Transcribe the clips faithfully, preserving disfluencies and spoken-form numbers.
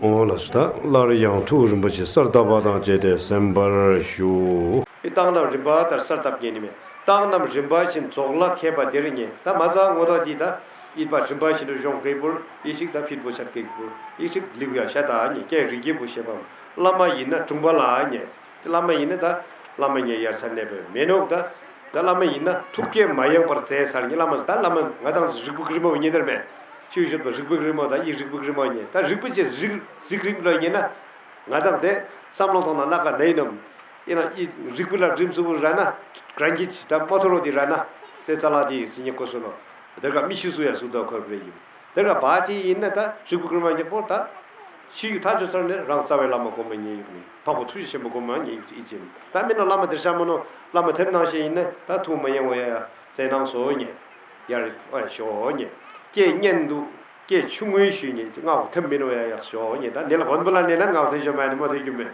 འོང་ལགས་སོ། ད་སླར་ཡང་ཐུགས་རིན་པོ་ཆེ་གསལ་བཏབ་པ་དང་བཅས་ཏེ་གསན་པར་ཞུ། རྟགས་རྣམས་རིམ་པ་ལྟར་གསལ་བཏབ་ཉན་ནི་མེད། རྟགས་རྣམས་རིམ་པ་བཞིན་རྫོགས་ལ་མཁས་པ་འདིར་ཉན། ད་མ་རྩ་ངོ་ཐོག་འདི་ད་ཡིད་པ་རིམ་པ་བཞིན་དུ་གཞུང་གི་པུར་ཡིད་ཞིག་ད་ཕིད་པོ་ཆ་གེགས་པུར་ཡིད་ཞིག་ལིའུ་ཡ་ཤ་ད་ཉན། སྐད་རིགས་ཀྱི་བུ་ཞེས་པ་བླ་མ་ཡིན་ན་དྲུང་པ་ལ་ཉན། བླ་མ་ཡིན་ན་ད་བླ་མ་ཉན་ཡར་ཚར་གནས་པའི་མེ་ནོག་ད། ད་བླ་མ་ཡིན་ན་ཐུགས་བསྐྱེད་མ་ཡེངས་པར་མཛད་ཚར་ཉན། བླ་མ་ད་བླ་མ་ང་དང་རིགས་པོ་རིམ་པ་ཉན་དེར་མེད། ཤིའུ་ཤོད་པ་རིགས་པོ་རིམ་པ་ད་ཡིད་རིགས་པོ་རིམ་པ་ཉན། ད་རིགས་པོ་ཆེ་རིགས་རིགས་རིགས་ལ་ཉན་ན། ང་དང་དེ་བསམ་བློ་ཐོང་ན་ལ་ཀ་ནའི་ནམ། ཡིན་ན་ཡིད་རིགས་པོ་ལ་རིམ་གཟུགས་པོ་ར་ན། གྲན་གྱི་ཆི་ད་མོ་ཐོ་རོ་དེ་ར་ན། དེ་ཙ་ལ་དེ་ཡིད་སི་ཉེ་ཀོ་སོ་ནོ། དེ་ག་མི་ཤི་སུ་ཡ་སུ་ད་ཁོ་རེ་ཡིན། དེ་ག་བ་དེ་ཡིན་ན་ད་རིགས་པོ་རིམ་པ་ཉེ་པོ་ད། ཤི་ཡུ་ཐག་ཆོད་ཚར་ནས་རང་རྩ་བའི་བླ་མ་སྒོམ་མ་ཉན་ཡུག་ནི་འཕགས་པ་ཐུགས་རྗེ་ཆེན་པོ་སྒོམ་མ་ཉན་ཡུག་ཅི་ཨི་ཅིན། ད་མི་ནོ་བླ་མ་དེར་ཤ་མོ་ནོ་བླ་མ་དེར་གནང་ཤེས་ཡིན་ན་ད་ཐུགས་མ་ཡེངས་འོ་ཡ་ཡ་བཙན་གནང་སོ་ཉེ། ཡར་ཨ་ཞོ་ཉེ། སྐད་སྙན་དུ་སྐད་ཆུང་ངུའི་ཞུས་ཉེ་ང་ཐེམ་མི་ནོ་ཡ་ཡག་ཞོ་ཉེ། ད་ནེ་ལ་བོན་པོ་ལ་ནེ་ན་ང་ཐེན་ཞོ་མ་ནི་མོ་ཐེ་རྒྱུ་མེ།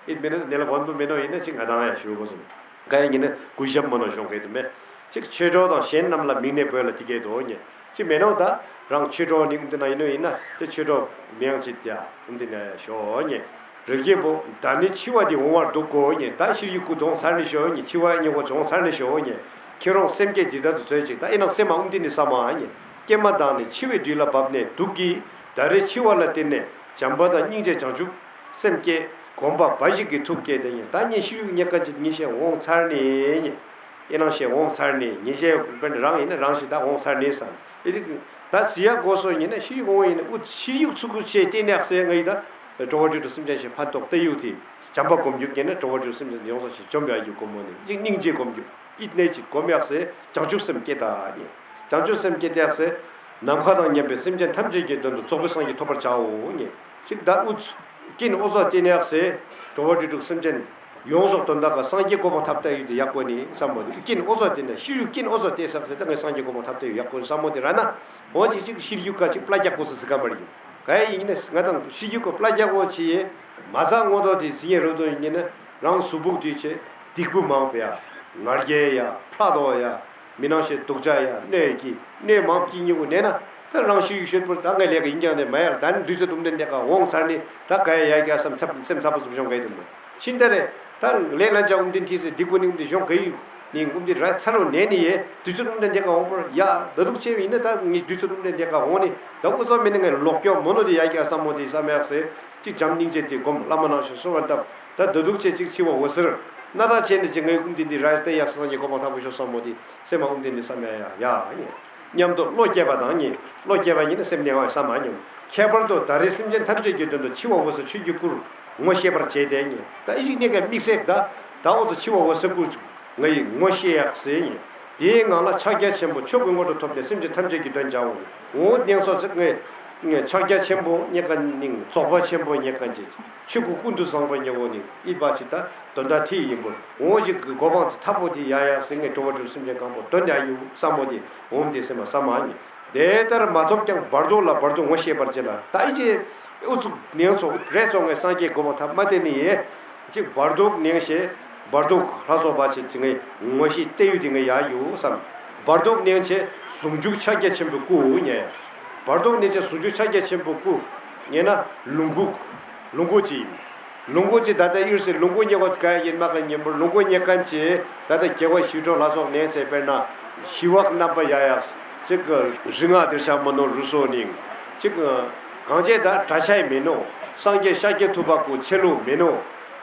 ཨིད་མི་ནོ་ནེ་ལ་བོན་པོ་མི་ནོ་ཡིན་ན་ཅི་ང་དང་ཡ་ཞུ་གོ་སོང་། ག་ཡ་ཉེ་ན་གུས་ཞབས་མོ་ནོ་ཞོང་གེ་དུ་མེ། ཅིག་ཆོས་གྲོགས་དང་གཞན་རྣམས་ལ་མིང་ནས་འབོད་ལ་དེ་སྐད་དུ་ཉེ། ཅི་མེད་ནོ་ད། རང་ཆོས་གྲོགས་ནི་ཨུམ་དེ་ན་ཡིན་ནོ་ཡིན་ན་དེ་ཆོས་གྲོགས་མི་ཡང་ཅིག་ཡ་ཨུམ་དེ་ན་ཡ་ཞོ་ཉེ། རིགས་རྒྱལ་པོ་ད་ནི་འཆི་བ་དེ་འོང་བར་འདུག་གོ་ཉེ། ད་ཤི་ཡི་སྐུ་དོང་ཚར་ནི་ཞོ་ཉེ། འཆི་བ་ཉེ་གོ་བྱུང་ཚར་ནི་ཞོ་ཉེ། ཁྱེད་རང་སེམས་བསྐྱེད་འདི་ལྟར་དུ་མཛོད་ཅིག། ད་ཨེ་ནང་སེམས་མ་ཨུམ་དེ་ནི་ས་མ་ཉེ། ཀྱེ་མ་དང་ནི་འཆི་བའི་དུས་ལ་བབ་ནས་འདུག་གི། ད་རེས་འཆི་བ་ལ་བརྟེན་ནས་བྱམས་པ་དང་སྙིང་རྗེ་བྱང་ཆུབ་སེམས་བསྐྱེད་སྒོམ་པ་འབའ་ཞིག་གི་ཐུགས་བསྐྱེད་དེ་ཉེ། ད་ཉེ་ཤི་ཡི་ཉེ་ཀ་ཅིག་ཉེ་ཤེས་འོང་ཚར་ནི་ཉེ། ཨེ་ནང་ཞེས་འོང་ཚར་ནས་ཉེ་ཞེས་དཔེར་ན་རང་ཡིན་ན་རང་ཞེས་ད་འོང་ཚར་ནས་བསམ། ཨེ་རིག་ད་ཟི་ཡ་གོ་སོ་ཡིན་ན་ཤི་ཡུག་འོང་ཡིན་ན་ཨུ་ཤི་ཡུག་ཚུགས་ཁུ་ཆེ་བལྟས་ནས་ཟེར་ང་ཡི་ད་འགྲོ་བ་དྲུག་ཏུ་སེམས་ཅན་ཞེས་ཕན་ཐོགས་ཏེ་ཡུག་དེ་བྱམས་པ་སྒོམ་རྒྱུ་ཡིན་ན་འགྲོ་བ་དྲུག་སེམས་ཅན་ཡོངས་སུ་ཞིག་འཇོམས་ཡ་ཡུག་སྒོམ་མོ་ནི་ཅིག་སྙིང་རྗེ་སྒོམ་རྒྱུ་ཨིད་ནས་ཅིག་སྒོམ་ཡག་ཟེར་བྱང་ཆུབ་སེམས་བསྐྱེད་ད་ཉེ། བྱང་ཆུབ་སེམས་བསྐྱེད་དེ་ཡག་ཟེར། ནམ་མཁའ་དང་མཉམ་པའི་སེམས་ཅན་ཐམས་ཅད་ཀྱི་དོན་དུ་རྫོགས་པའི་སངས་རྒྱས་ཐོབ་པར་བྱའོ་ཉེ། ཅིག་ད་ཨུ་ཚུ་ཀིན་ཨོ་ཚོ་བལྟས་ནས་ཡག་ཟེར། འགྲོ་བ་དྲུག་སེམས་ཅན། ཡོངས་སུ་དོན་དག་གི་སངས་རྒྱས་གོ་འཕང་ཐོབ་བསྡད་ཡོད་དེ་ཡག་པོ་ནི་བསམ་མོ་དེ་ཀིན་ཨོ་ཚོ་དེ་ནས་ཤི་ཡུ་ཀིན་ཨོ་ཚོ་དེ་སག་ཟེར་ད་ངས་སངས་རྒྱས་གོ་འཕང་ཐོབ་བསྡད་ཡོད་ཡག་པོ་བསམ་མོ་དེ་ར་ན། འོ་ཅིག་ཅིག་ཤི་ཡུ་ཀ་ཅིག་པླ་རྒྱག་གོ་སོ་ཟི་ཀ་མར་ཡིན། ག་ཡ་ཡིན་ན་ང་དང་ཤི་ཡུ་ཀ་པླ་རྒྱག་གོ་ཆི་ཡེ། མ་ཟ་ངོ་ཐོག་དེ་ཟི་ངེ་རོ་དོ་ཡིན་ན་རང་གཟུགས་ཕུག་དུས་ཆེ་སྡིག་པོ་མང་པོ་ཡ། ང་རྒྱལ་ཡ་ཕྲག་དོག་ཡ། མི་སྣང་ཤེས་སྡུག་ཅག་ཡ་གནོད་ཀྱི་གནོད་མང་པོ་སྐྱིད་ཉེ་བོ་ནས་ན། ད་རང་ཤི་ཡུ་ཤོད་པོར་ད་ངས་ལས་ཀ་ཡིན་ཀྱང་དེ་མ་ཡར་ད་ནི་དུས་ཚོད་དུམ་དེ་འདེགས་ཀ་འོང་ཚར་ནི་ད་ག་ཡ་ཡ་རྒྱ་བསམ་ཚབ་སེམས་ཚབ་པོ་ཟུག་གཞོང་ག་ཡི་དུ་མོ། ཤིན་ད་རེ། ད་ལས་ལ་འཇག་འུམ་དེ་འཐིས་སེ་སྡིག་པོ་ནི་འུམ་དེ་གཞོང་ག་ཡི་ནི་འུམ་དེ་ར་ཚར་རོ་ནས་ནི་ཡེ་དུས་ཚོད་དུམ་དེ་འདེགས་ཀ་འོང་པོར་ཡ་ད་དུག་ཆེ་བ་ཡིན་ན་ད་ངས་དུས་ཚོད་དུམ་དེ་འདེགས་ཀ་འོང་ནི་ད་འུ་ཚོ་མི་ནི་ངས་ལོག་སྐྱོ་མོ་ནོ་དེ་ཡ་རྒྱ་བསམ་མོ་དེ་བསམ་ཡག་སེ་ཅིག་བྱམས་སྙིང་རྗེ་དེ་སྒོམ་བླ་མ་ནང་བཞིན་གསོལ་བ་བཏབ། ད་ད་དུག་ཆེ་ཅིག་འཆི་བ་འོད་ཟེར། སྣ་ཐག་ཆད་ནས་ཅིག་ངའི་ཨུམ་དེ་འདི་ར་ལྟ་ཡག་སང་ཉེ་གོ་འཕང་ཐོབ་པོ་ཤོག་བསམ་མོ་དེ་སེམས་མ་ཨུམ་དེ་འདི་བསམ་ཡ་ཡ་ཡ་ཉེ། མཉམ་དུ་བློ་སྐྱེས་པ་དང་ཉེ། བློ་སྐྱེས་པ་ཉིད་ནི་སེམས་གནས་པ་བསམ་མ་ཉམས། ཁྱད་པར་དུ་ད་རེས་སེམས་ཅན་ཐམས་ཅད་ཀྱི་དོན་དུ་འཆི་བ་འོད་གསལ་ཆོས་ཀྱི་སྐུར་ངོ་ཤེས་པར་བྱས་ཏེ་ཉེ། ད་ཨི་ཞིག་གནས་ཀ་དམིགས་བསལ་ད་ད་འོ་ཚོ་འཆི་བ་འོད་གསལ་སྐུ་ང་ཡི་ངོ་ཤེས་ཡག་ཟེར་ཉེ། དེའི་ངང་ལ་ཕྱག་རྒྱ་ཆེན་པོ་མཆོག་གི་དངོས་གྲུབ་ཐོབ་ནས་སེམས་ཅན་ཐམས་ཅད་ཀྱི་དོན་བྱའོ། འོ་གནས་ཚོགས་ཚིག་ངས་ངས་ཕྱག་རྒྱ་ཆེན་པོ་ཉེ་ཀ་ནིང་རྫོགས་པ་ཆེན་པོ་ཉེ་ཀ་ཅེས། ཆོས་སྐུ་ཀུན་ཏུ་བཟང་པོ་ཉེ་བོ་ནི་ཨིད་པ་ཅི་ད་དོན་དག་ཐི་ཡིན་པོ། འོ་ཅིག་གི་གོ་འཕང་ཅི་ཐབ་པོ་དེ་ཡ་ཡག་སེ་ངས་འགྲོ་བ་དྲུག་སེམས་ཅན་གང་པོ་དོན་ཡ་ཡུ་བསམ་མོ་དེ་འོམ་དེ་སེམས་མ་བསམ་མ་ཉེ། དེ་ལྟར་མ་ཐོབ་ཀྱང་བར་དོ་ལ་བར་དོ་ངོ་ཤེས་པར་བྱེད་ལ་ད་ཨི་ཅེ་ཨུ་ཚུགས་ནེང་ཚོགས་རེ་ཚོགས་ངས་སངས་རྒྱས་གོ་འཕང་ཐབ་མ་དེ་ནི་ཡེ། ཅིག་བར་དོ་ནེང་ཤེ། བར་དོ་ལྷ་ཚོགས་པ་ཅེ་ཅི་ངས་ངོ་ཤེས་ཏེ་ཡུ་དེ་ངས་ཡ་ཡུ་བསམ། བར་དོ་ནེང་ཆེ་ཟུང་འཇུག་ཕྱག་རྒྱ་ཆེན་པོའི་སྐུ་ཉེ། བར་དོ་ནེང་ཆེ་ཟུང་འཇུག་ཕྱག་རྒྱ་ཆེན་པོའི་སྐུ། ཉེ་ན་ལོངས་སྐུ། ལོངས་སྐུ་ཅི་ཡིན། ལོངས་སྐུ་ཅི་ད་ལྟ་ཡིར་སེ་ལོངས་སྐུ་ཉེ་བ་ག་ཡིན་མ་ག་ཉེ་མོར་ལོངས་སྐུ་ཉེ་མཁན་ཅི་ད་ལྟ་རྒྱལ་བ་ཞི་ཁྲོ་ལྷ་ཚོགས་ནེང་ཚེ་དཔེར་ན་ཞི་བ་རྣམ་པ་ཡ་ཡག་ཅིག་རིག་སྔགས་དེར་ཤ་མ་ནོ་རུ་སོ་ནིང་ཅིག་གང་ཅེ་ད་གྲྭ་ཆ་ཡི་མེ་ནོ། སངས་རྒྱས་ཤཱཀྱ་ཐུབ་པ་སྐུ་ཆེ་ལུ་མེ་ནོ།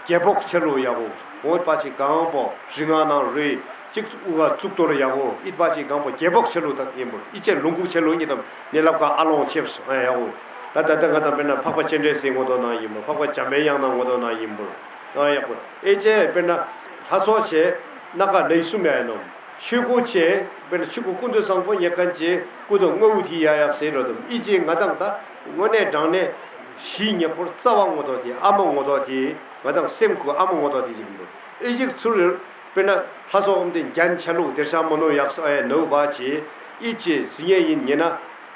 རྒྱལ་པོ་ཆེ་ལུ་ཡ་གོ། འོ་པ་ཅིག་གང་པོ་རིག་སྔགས་ནང་རུས་ཅིག་དབུ་བ་གཙུག་ཏོར་ཡ་གོ། ཨིད་པ་ཅིག་གང་པོ་རྒྱལ་པོ་ཆེ་ལུ་ད་ཡིན་པོ། ཨི་ཅེ་ལུང་ཁུག་ཆེ་ལུ་ཉིད་དམ་ནེ་ལབ་ཀ་ཨ་ལོང་ཆེབས་ཡ་གོ། ད་ད་ད་ང་དང་དཔེར་ན་འཕགས་པ་སྤྱན་རས་གཟིགས་ངོ་ཐོག་ནང་ཡིན་པོ། འཕགས་པ་འཇམ་པའི་དབྱངས་ནང་ངོ་ཐོག་ནང་ཡིན་པོ། ཨ་ཡག་པོ། ཨེ་ཅེ་དཔེར་ན་ལྷ་ཚོགས་ཆེ་སྣ་ཁ་ལས་གསུམ་ཡ་ཡིན་ནོ། ཆོས་སྐུ་ཆེ། དཔེར་ན་ཆོས་སྐུ་ཀུན་ཏུ་བཟང་པོ་ཉེ་མཁན་ཆེ་སྐུ་དང་དངོས་པོ་དེ་ཡ་ཡག་ཟེར་རོ་དམ། ཨི་ཅེ་ང་དང་ད་དངོས་གནས་དྲང་གནས་གཞི་ཉེ་པོར་རྩ་བ་ངོ་ཐོག་དེ་ཨ་མ་ངོ་ཐོག་དེ་ང་དང་སེམས་ཀུ་ཨ་མ་ངོ་ཐོག་དེ་ཅིག་ཡིན་པོ། ཨི་ཅིག་ཚུར་དཔེར་ན་ལྷ་ཚོགས་ཨམ་དེ་རྒྱན་ཆ་ལུགས་དེར་ཤ་མ་ནོ་ཡག་ས་ཨེ་ནོ་བ་ཆེ། ཨི་ཅེ་ཟི་ཉེ་ཡིན་ཉེ་ན།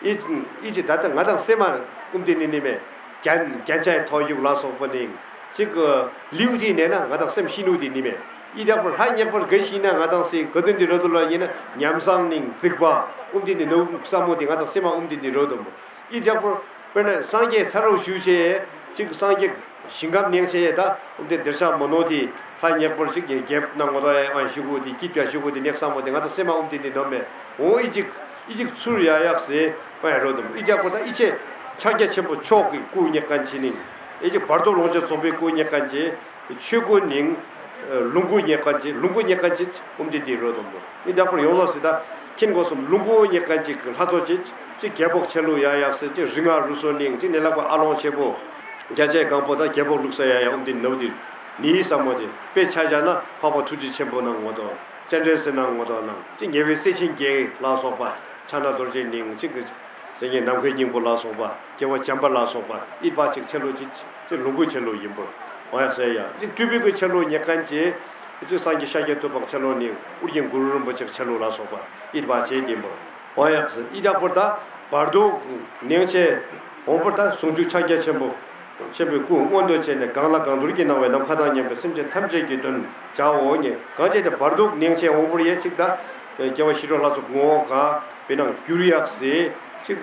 ཨི་ཨི་ཅེ་ད་ལྟ་ང་དང་སེམས་མ་ཨུམ་དེ་ནི་ནི་མེ། རྒྱན་རྒྱན་ཆའི་ཐོག་ཡུག་ལ་སོགས་པ་ནི། གཅིག་གི་ལིའུ་དེ་ནས་ན་ང་དང་སེམས་ཤི་ནུ་དེ་ནི་མེ། ཨི་རྒྱག་པོ་ལྷ་ཉག་པར་ག་ཤི་ན་ང་དང་སེ་ག་དོན་དེ་རོ་དུ་ལ་ཉེ་ན་ཉམས་བཟང་ནིང་རྫིག་པ་ཨུམ་དེ་ནི་ནུ་བསམ་མོ་དེ་ང་དང་སེམས་མ་ཨུམ་དེ་ནི་རོ་དུ་མོ། ཨི་རྒྱག་པོ་དཔེར་ན་སངས་རྒྱས་ཚ་རོགས་ཞུ་ཆེ། གཅིག་སངས་རྒྱས་ཞིང་ཁམས་གནས་ཆེ་ཡེ་ད་ཨུམ་དེ་འདིར་ཤ་མོ་ནོ་དེ་ལྷ་ཉེག་པོར་གཅིག་གི་རྒྱབ་ན་ངོ་ཏོ་ཨེ་ཨང་ཞུ་གུ་དེ་སྐྱིད་པ་ཞུ་གུ་དེ་ནེག་ས་མོ་དེ་ང་ད་སེམས་མ་ཨུམ་དེ་འདི་ནོ་མེ། འོ་ཨི་གཅིག་ཨི་གཅིག་ཚུར་ཡ་ཡག་སེ་ཨེ་རོ་དུམ་ཨི་རྒྱག་པོ་ད་ཨི་ཆེ་ཕྱག་རྒྱ་ཆེན་པོ་མཆོག་གི་སྐུ་ཉེག་གན་ཆེ་ནིང་། ཨི་གཅིག་བར་དོ་ལོངས་སྤྱོད་རྫོགས་པའི་སྐུ་ཉེག་གན་ཆེ། ཆོས་སྐུ་ནིང་། ལོངས་སྐུ་ཉེག་གན་ཆེ་ལོངས་སྐུ་ཉེག་གན་ཆེ་ཨུམ་དེ་འདི་རོ་དུམ་བོ། ཨི་རྒྱག་པོ་ཡོང་ལོ་སི་ད་ཁྱིན་གོ་སུམ་ལོངས་སྐུ་ཉེག་གན་ཆེ་གི་ལྷ་ཚོ་ཆེ། གཅིག་རྒྱལ་པོ་ཆེ་ལུ་ཡ་ཡག་སེ་གཅིག་རིག་སྔགས་རུ་སོ་ནིང་གཅིག་ནེ་ལག་པ་ཨ་ལོང་ཆེ་པོ། རྒྱ་ཆེ་གང་པོ་ད་རྒྱལ་པོ་ལུགས་ས་ཡ་ཡ་ཨུམ་དེ་ནོ་དེ་ནི་ས་མོ་དེ་དཔེ་ཆ་བཞག་ན་འཕགས་པ་ཐུགས་རྗེ་ཆེན་པོ་ནང་ངོ་ཏོ། སྤྱན་འདྲེན་སེ་ནང་ངོ་ཏོ་ནང་གཅིག་ཉེ་བའི་སྲས་ཆེན་བརྒྱད་ལ་སོགས་པ་ཕྱག་ན་རྡོ་རྗེ་ནིང་གཅིག་གི་སེ་ཉེ་ནམ་མཁའི་སྙིང་པོ་ལ་སོགས་པ་རྒྱལ་བ་བྱམས་པ་ལ་སོགས་པ་ཨི་པ་གཅིག་ཆེ་ལུ་གཅིག་གཅིག་ལོངས་སྐུ་ཆེ་ལུ་ཡིན་པོ། འོ་ཡག་སེ་ཡ་གཅིག་སྤྲུལ་པའི་སྐུ་ཆེ་ལུ་ཉེག་གན་ཆེ། གཅིག་སངས་རྒྱས་ཤཱཀྱ་ཐུབ་པ་ཆེ་ལུ་ནིང་ཨུར་རྒྱན་གུ་རུ་རིན་པོ་ཆེ་ཆེ་ལུ་ལ་སོགས་པ་ཨི་པ་ཆེ་ཡིན་པོ། འོ་ཡག་སེ་ཨི་རྒྱག་པོ་ད་བར་དོ་གནས་ཆེ་འོང་པོ་ད་ཟུང་འཇུག་ཕྱག་རྒྱ་ཆེན་པོ། ཆེན་པོའི་སྐུ་མངོན་དུ་བྱས་ནས་གང་ལ་གང་འདུལ་གྱིས་གནང་བའི་ནམ་མཁའ་དང་མཉམ་པའི་སེམས་ཅན་ཐམས་ཅད་ཀྱི་དོན་བྱའོ་ཉེ། གང་བྱས་ཏེ་བར་དོ་གནས་ཆེ་འོང་པོར་ཡེ་གཅིག་ད། རྒྱལ་བ་ཞི་ཁྲོ་ལྷ་ཚོགས་ངོ་བོ་ག་བེ་ནང་འགྱུར་ཡག་སེ། གཅིག་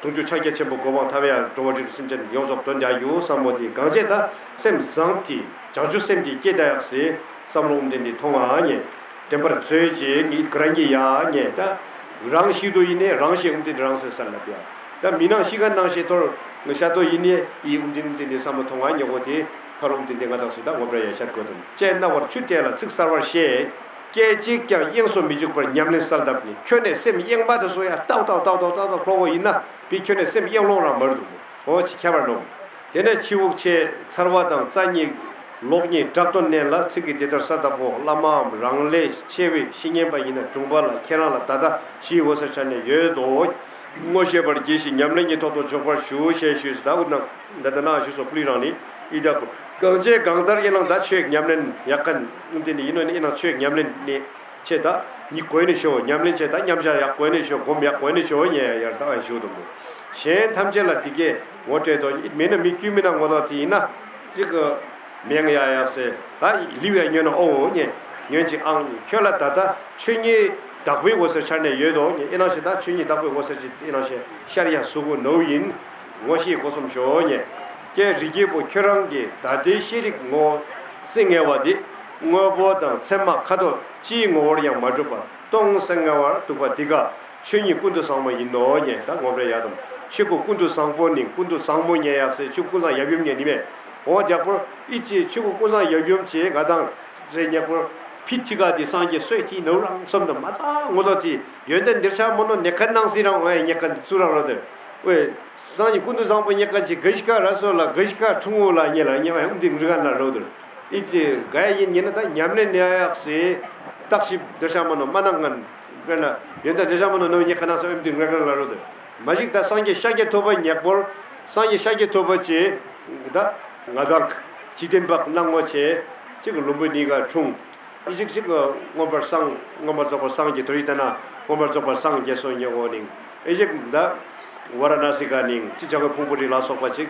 ཟུང་འཇུག་ཕྱག་རྒྱ་ཆེན་པོ་གོ་འཕང་ཐོབ་ཡ་འགྲོ་བ་རིགས་དྲུག་སེམས་ཅན་ཡོངས་རྫོགས་དོན་བྱ་ཡུལ་བསམ་བློ་དེ་གང་བྱས་ད་སེམས་བཟང་དེ་བྱང་ཆུབ་སེམས་དེ་སྐྱེ་ད་ཡག་སེ་བསམ་བློ་འདི་འདི་ཐོང་ཨ་ཉེ། དྲན་པར་མཛོད་ཅེས་ངེད་རང་གིས་ཡ་ཉེ་ད། རང་ཤི་དོ་ཡིན་ནས་རང་ཤི་འུམ་དེ་རང་སེ་ས་ལབ་ཡ། ད་མི་ནང་ཤི་ག་ནང་ཤི་ཐོར་ང་ཤ་དོ་ཡིན་ནས་ཡི་འུམ་དེ་འུམ་དེ་འདི་བསམ་བློ་ཐོང་ཨ་ཉེ་གོ་དེ་ཁ་རུ་འུམ་དེ་འདི་ང་དང་སི་ད་ངོ་བྲ་ཡ་ཤར་དགོས་དང་བཅས་རྣ་བར་ཆུ་སྤྲད་ལ་ཚིག་གསར་བར་བཤད། སྐད་ཅིག་ཀྱང་གཡེང་སོ་མི་འཇུག་པར་ཉམས་ལེན་གསལ་གདབ་ནས་ཁྱོད་ནས་སེམས་གཡེང་མ་དུ་སོ་ཡ་ཏག་ཏག་ཏག་ཏག་ཏག་ཏག་ཕོ་གོ་ཡིན་ན་བི་ཁྱོད་ནས་སེམས་གཡེང་ལོང་རང་མར་འདུག་འོ་ཅི་ཁྱད་པར་ནོ། དེ་ནས་ཕྱི་དབུགས་ཆད་ཚར་བ་དང་རྩ་གཉིས་ལོག་གཉིས་བྲག་ཏོ་མནན་ལ་ཚིག་གི་འདི་ལྟར་ས་བདག་པོ་བླ་མའམ་རང་ལས་ཆེ་བའི་བཤེས་གཉེན་པ་ཡིན་ན་དྲུང་པ་ལ་ཁྱེད་རང་ལ་ད་ལྟ་ཞི་འོད་ཟེར་ཆ་ནས་ཡོད་དོ། ངོ་ཤེས་པར་གྱིས་ཤིག་ཉམས་ལེན་གྱི་ཐོག་ཏུ་འཇོག་པར་ཞུ་ཞེས་ཞུས་སུ་ད་འུ་ན་ད་ལྟ་ན་ཞུས་སོ་པུ་ལི་རང་ནི་ཨི་ད་གོ་གང་བྱས་གང་ལྟར་ཡིན་ནང་ད་ཆོས་ཉམས་ལེན་ཡག་ག་འདི་ནི་ཡིན་ནོ་ནི་ཨི་ནང་ཆོས་ཉམས་ལེན་ནི། ཆེ་ད། ཉི་གོས་ནས་ཤོ་ཉམས་ལེན་ཆེ་ད་མཉམ་བཞག་ཡག་གོས་ནས་ཤོ་སྒོམ་ཡག་གོས་ནས་ཤོ་ཉེ་ཡར་ད་ཨ་ཞུ་དུ་མོ། གཞན་ཐམས་ཅད་ལ་དེ་གས་ངོ་སྤྲད་དོ་ཡིད་མིན་ན་མི་དཀྱུས་མིན་ན་ངོ་ཐོག་དེ་ཡིན་ན། ཅིག་མེང་ཡག་ཡག་སེ་ད་ལིའུ་ཡ་ཉོན་ན་ཨོ་ཉེ་ཉོན་ཅིག་ཨང་ཁྱོད་ལ་ད་ད་ཆོས་ཉིད་བདག་པོའི་འོད་ཟེར་འཆར་ནས་ཡོད་དོ་ཉེ་ཨེ་ནང་བཞིན་ད་ཆོས་ཉིད་བདག་པོའི་འོད་ཟེར་ཅིག་ཨེ་ནང་བཞིན་ཤར་ཡ་གཟུགས་པོ་ནོ་ཡིན། ངོ་ཤེས་སྒོ་གསུམ་ཞོ་ཉེ། ཀྱེ་རིགས་ཀྱི་བུ་ཁྱོད་རང་གིས་ད་ལྟའི་ཤེས་རིག་ངོ་བོ་སེང་ངེ་བ་འདི་དངོས་པོ་དང་མཚན་མ་ཁ་དོག་ཅིའི་ངོ་བོར་ཡང་མ་གྲུབ་པར་སྟོང་སེང་ངེ་བར་འདུག་པ་འདི་ཀ་ཆོས་ཉིད་ཀུན་ཏུ་བཟང་མོ་ཡིན་ནོ་ཉེ་ད་ངོ་བོར་ཡ་དམ་ཆོས་སྐུ་ཀུན་ཏུ་བཟང་པོ་ནི་ཀུན་ཏུ་བཟང་མོ་ཉེ་ཡག་སེ་ཆོས་སྐུ་ཀུན་བཟང་ཡབ་ཡུམ་ཉེ་ནི་མེ། འོ་རྒྱག་པོར་ཨི་ཅེ་ཆོས་སྐུ་ཀུན་བཟང་ཡབ་ཡུམ་ཅེ་ང་དང་རེ་ཉེ་པོར་ཕི་ཅི་ག་དེ་སངས་རྒྱས་སོས་ཐི་ནོ་རང་བསམ་དུ་མ་ཚ་ངོ་ཐོག་ཅི་ཡོན་ཏན་འདིར་ཆགས་མོ་ནོ་ནེ་ཁ་ནང་སི་རང་འོ་ཡ་ཉེ་ཁ་འདི་ཚུ་རང་རོ་དེར། ཝེ། སངས་རྒྱས་ཀུན་ཏུ་བཟང་པོ་ཉེ་ཀ་ཅིག་ག་ཤི་ཀ་ར་སོ་ལ་ག་ཤི་ཀ་ཁྲུང་བོ་ལ་ཉེ་ལ་ཉེ་བ་ཡང་འདི་འགྲིག་ག་ན་རོ་དུར། ཨི་ཅི་ག་ཡ་ཡིན་ཉེ་ན་ད་ཉམས་ལེན་ནེ་ཡག་སེ། བརྟག་ཞིབ་འདིར་ཤ་མ་ནོ་མ་ནང་ངན། དཔེར་ན་ཡོན་ཏན་འདིར་ཤ་མ་ནོ་ནོ་ཉེ་ཁ་ན་སོ་ཨེམ་འདི་འགྲིག་ག་ན་རོ་དུར། མ་ཞིག་ད་སངས་རྒྱས་ཤཱཀྱ་ཐུབ་པ་ཉེ་པོར། སངས་རྒྱས་ཤཱཀྱ་ཐུབ་པ་ཅེ། ད། ང་དག་འཇིག་རྟེན་པ་སྣང་ངོ་ཆེ། གཅིག་གི་ལུམ་བུ་ནི་ག་འཁྲུངས། ཨེ་ཅིག་ཅིག་མངོན་པར་སངས་མངོན་པར་རྫོགས་པར་སངས་རྒྱས་དོ་རི་ལྟ་ན་མངོན་པར་རྫོགས་པར་སངས་རྒྱས་སོ་ཉེ་འོ་ནིང་། ཨེ་ཅིག་ད་ཝ་ར་ཎ་སི་ག་ནིང་ཅི་བྱ་གི་ཕུང་པོ་རི་ལ་སོགས་པ་ཅིག་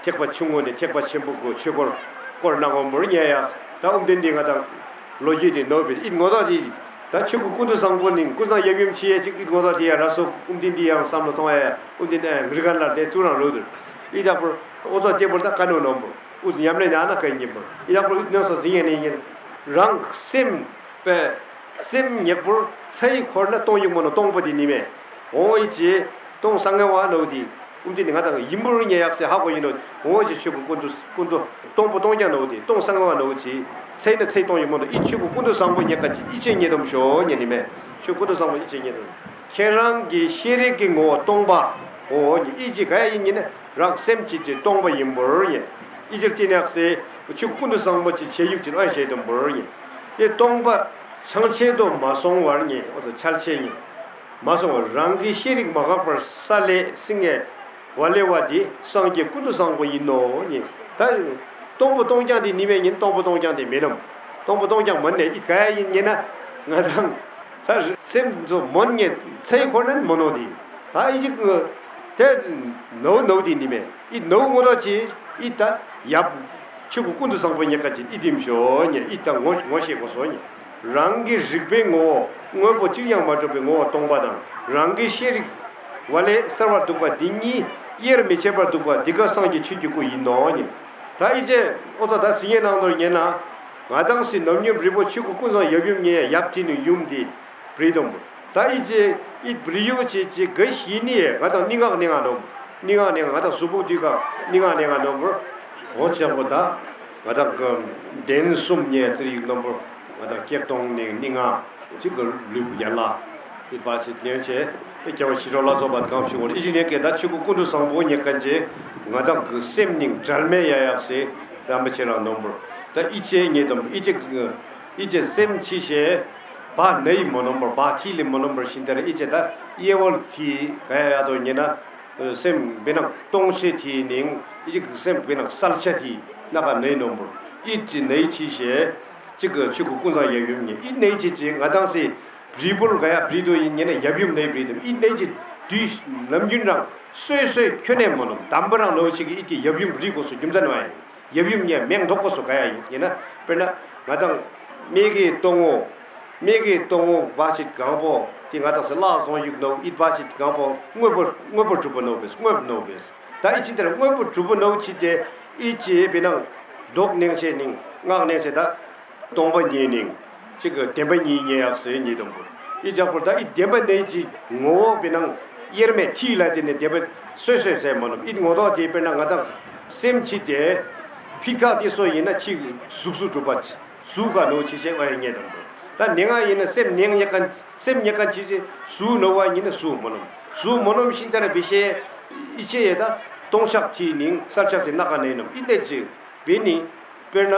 ཐེག་པ་ཆུང་ངུ་ནས་ཐེག་པ་ཆེན་པོ་གི་ཆོས་སྐོར་སྐོར་གནང་འོ་མོར་ཉེ་ཡ། ད་ཨུམ་དེ་འདི་ང་དང་ལོ་རྒྱུས་དེ་ནོ་བི་ཨིད་ངོ་ཐོག་དེ་ད་ཆོས་སྐུ་ཀུན་ཏུ་བཟང་པོ་ནིང་ཀུན་བཟང་ཡབ་ཡུམ་ཆེ་ཡ་ཅིག་ཨིད་ངོ་ཐོག་དེ་ཡ་ར་སོ་ཨུམ་དེ་འདི་ཡང་བསམ་བློ་གཏོང་ཡ་ཨུམ་དེ་འདི་ཡང་མི་རིག་ག་ལར་དེ་གཙུག་རང་རོ་དུ་ཨི་ད་པོར་ཨོ་ཚོ་སྐྱེ་པོར་ད་ཀ་ནོ་ནོམ་པོ། ཨུ་ཉམས་ལེན་ཡང་ན་ག་ཡིན་པར་ཡིན་ན་པོ་ཨུ་ནང་སོ་ཟིན་ཡང་ནས་ཡིན། རང་སེམས་པའི་སེམས་ཉེག་པོར་ཚ་ཡི་འཁོར་ན་སྟོང་ཡིག་མོ་ནོ་སྟོང་པོ་དེ་ནི་མེད། འོང་ཡི་ཅེ་སྟོང་སང་ངེ་བ་ནོ་དེ་ཨུ་དེ་ནི་ང་དང་ཡིན་པོར་ཉེ་ཡག་སེ་ཧ་གོ་ཡིན་ནོ། འོང་ཡི་ཅེ་ཆོས་སྐུ་ཀུན་ཏུ་ཀུན་ཏུ་སྟོང་པོ་སྟོང་རྐྱང་ནོ་དེ་སྟོང་སང་ངེ་བ་ནོ་ཅེ་ཚ་ཡི་ན་ཚ་ཡི་སྟོང་ཡིག་མོ་ནོ་ཨི་ཆོས་སྐུ་ཀུན་ཏུ་བཟང་པོ་ཉེ་ག་ཅི་ཨི་ཅེ་ཉེ་དམ་ཤོ་ཉེ་ནི་མེད། ཆོས་སྐུ་ཀུན་ཏུ་བཟང་པོ་ཨི་ཅེ་ཉེ་དམ། ཁྱེད་རང་གི་ཤེས་རིག་གི་ངོ་བོ་སྟོང་པ། འོ་ཉི་ཨི་ཅི་ག་ཡ་ཡིན་ཉི་ན་རང་སེམས་ཅིག་ཅིག་སྟོང་པ་ཡིན་པོར་ཉི། ཨི་ཅིར་ཏི་ནག་སེ་ཆུ་ཀུན་ཏུ་བཟང་པོ་ཅིག་ཆེ་ཡུག་ཅིག་ཨ་ཞེ་དུ་འབོར་ཉི། དེ་སྟོང་པ་ཆང་ཆེད་དུ་མ་སོང་བར་ཉི་འོ་ཙ་འཆལ་ཆེ་ཉི། མ་སོང་བར་རང་གི་ཤེས་རིག་མ་འགག་པར་ས་ལས་སིང་ངེ་བ་ལེ་བ་དེ་སངས་རྒྱས་ཀུན་ཏུ་བཟང་པོ་ཡིན་ནོ་ཉི། ད་སྟོང་པོ་སྟོང་རྐྱང་དེ་ནི་མེད་ཉིན་སྟོང་པོ་སྟོང་རྐྱང་དེ་མིན་ནམ། སྟོང་པོ་སྟོང་རྐྱང་མིན་ནས་ཨི་ག་ཡ་ཡིན་ཉི་ན་ང་དང་། ད་སེམས་ཚོ་མོན་ངེ་ཚེ་འཁོར་ནན་མོ་ནོ་དི། ད་ཨི་ཅིག་དེ་ནོ་ནོ་དི་ནི་མེ་ཨི་ནོ་ངོ་ལོ་ཅི་ཨི་ད་ཡབ་ཆུ་གུ་ཀུན་ཏུ་བཟང་པོ་ཉེ་ཀ་ཅི་ཨི་དིམ་ཤོ་ཉེ་ཨི་ད་ངོ་ངོ་ཤེས་གོ་སོ་ཉེ། རང་གི་རིག་པའི་ངོ་བོ་དངོས་པོ་གཅིག་ཡང་མ་གྲུབ་པའི་ངོ་བོ་སྟོང་པ་དང་རང་གི་ཤེས་རིག་བ་ལས་གསལ་བར་འདུག་པ་འདི་གཉིས་ དབྱེར་མི་ཕྱེད་པར་འདུག་པ་འདི་ཀ་སངས་རྒྱས་ཆོས་ཀྱི་སྐུ་ཡིན་ནོ་ནི། ད་ཨི་ཅེ་ཨོ་ཙ་ད་སི་ངའི་ནང་དུ་ཉན་ན། ང་དང་སི་ནམ་རྒྱུན་རི་བོ་ཆོས་སྐུ་ཀུན་བཟང་ཡབ་ཡུམ་ཉེ་ཡབ་ཐི་ནི་ཡུམ་འདི་བྲིས་དུམ། ད་ཨི་ཅེ་ཨི་བྲིས་ཡོ་ཅེ་ཅེ་ག་ཤི་ནི་ཡེ་ང་དང་ནི་ངག་ནི་ང་ནོམ། ནི་ངག་ནི་ང་ང་དང་གཟུགས་པོ་འདི་ཀ་ནི་ངག་ནི་ང་ནོམ། འོ་ཅག་པོ་ད་ང་དང་གི་གདན་གསུམ་ཉེ་ཙི་ཡིག་ནོམ་པོ་ང་དང་སྐྱེ་གཏོང་ནི་ནི་ང་ཅིག་གི་ལུས་ཡ་ལ། ཨི་བ་ཅིག་ཉན་ཆེ། ཨི་རྒྱལ་བ་ཞི་ཁྲོ་ལ་སོགས་པ་གང་བྱུང་བར་ཨི་ཅི་ནས་སྐད་ད་ཆོས་སྐུ་ཀུན་ཏུ་བཟང་པོ་ཉེ་ཀན་ཅེ་ང་དང་གི་སེམས་ནིང་བྲལ་མེད་ཡ་ཡག་སེ་རམ་པ་ཆེ་རང་ནོམ་པོར། ད་ཨི་ཅེ་ཉེ་དམ་ཨི་ཅེ་ཨི་ཅེ་སེམས་ཕྱི་ཤེ་བ་ནི་མོ་ནོམ་པོར་བ་ཐི་ལི་མོ་ནོམ་པོར་ཤིན་ཏར་ཨི་ཅེ་ད་ཨི་བོལ་ཐི་ག་ཡ་ཡ་དོ་ཉེ་ན་སེམས་བེ་ནང་སྟོང་ཤེ་ཐི་ནིང་ཨི་ཅེ་གི་སེམས་བེ་ནང་སལ་ཆ་ཐི་ན་ག་ནི་ནོམ་པོར་ཨི་ཅེ་ནི་ཕྱི་ཤེ། གཅིག་གི་ཆོས་སྐུ་ཀུན་བཟང་ཡབ་ཡུམ་ཉིད་ཨི་གནས་ཅིག་ཅིག་ང་དང་སི་བྲིས་འབུལ་ག་ཡ་བྲིས་དུ་ཡིན་ཉེ་ན་ཡབ་ཡུམ་ནས་བྲིས་དུ་ཨི་གནས་ཅིག་དུས་ནམ་རྒྱུན་རང་སོས་སོས་ཁྱོན་ནས་མ་ནོམ་དམ་པ་རང་ནོ་ཅིག་གི་ཨི་ཀི་ཡབ་ཡུམ་བྲིས་དགོས་སུ་རྒྱུ་མཚན་བ་ཡིན། ཡབ་ཡུམ་ཉེ་མེང་འདོག་དགོས་སུ་ག་ཡ་ཡིན་ཡིན་ན་དཔེར་ན་ང་དང་མེ་གི་སྟོང་ངོ་མེ་གི་སྟོང་ངོ་བ་ཅིག་གང་པོ་དེ་ང་དང་སི་བརླག་སོང་ཡིག་ནོ་ཨི་བ་ཅིག་གང་པོ་དངོས་པོ་དངོས་པོ་གྲུབ་པ་ནོ་བེས་དངོས་པོ་ནོ་བེས། ད་ཨི་ཅི་དེར་དངོས་པོ་གྲུབ་པོ་ནོ་ཅི་དེ་ཨི་ཅི་བེ་ནང་མདོག་གནས་ཆེ་ནིང་ངག་གནས་ཆེ་ད་སྟོང་པ་ཉིད་ནིང་གཅིག་གི་བདེན་པ་ཉིད་ཉེ་ཡག་སེ་ཉིད་དང་པོ་ཨི་ཅག་པོ་ད་ཨི་བདེན་པ་ནས་ཅི་ངོ་བོ་བེ་ནང་དབྱེར་མེད་ཐི་ལ་དེ་ནས་བདེན་པ་སོས་སོས་ཟེར་མ་ནོ་ཨི་ངོ་ཐོག་དེ་དཔེར་ན་ང་དང་སེམས་ཅི་དེ་ཕི་ཁ་དེ་སོ་ཡིན་ན་ཅི་གཟུགས་སུ་གྲུབ་པ་ཅི། གཟུགས་ག་ནོ་ཅི་བྱེད་པ་ཡིན་ངེས་དང་པོ། ད་ནི་ང་ཡིན་ན་སེམས་ནི་ཉེ་ཀ་སེམས་ཉེ་ཀ་ཅི་ཅི་གཟུགས་ནོ་བ་ཡིན་ན་གཟུགས་མ་ནོམ། གཟུགས་མ་ནོམ་ཤིན་ཏ་ར་བི་ཤེ་ཨི་ཆེ་ཡེ་ད་སྟོང་ཆགས་ཐི་ནིང་སར་ཆགས་ཐི་ན་ག་ནས་ནོམ་ཨི་ནས་ཅི་བི་ནི་དཔེར་ན་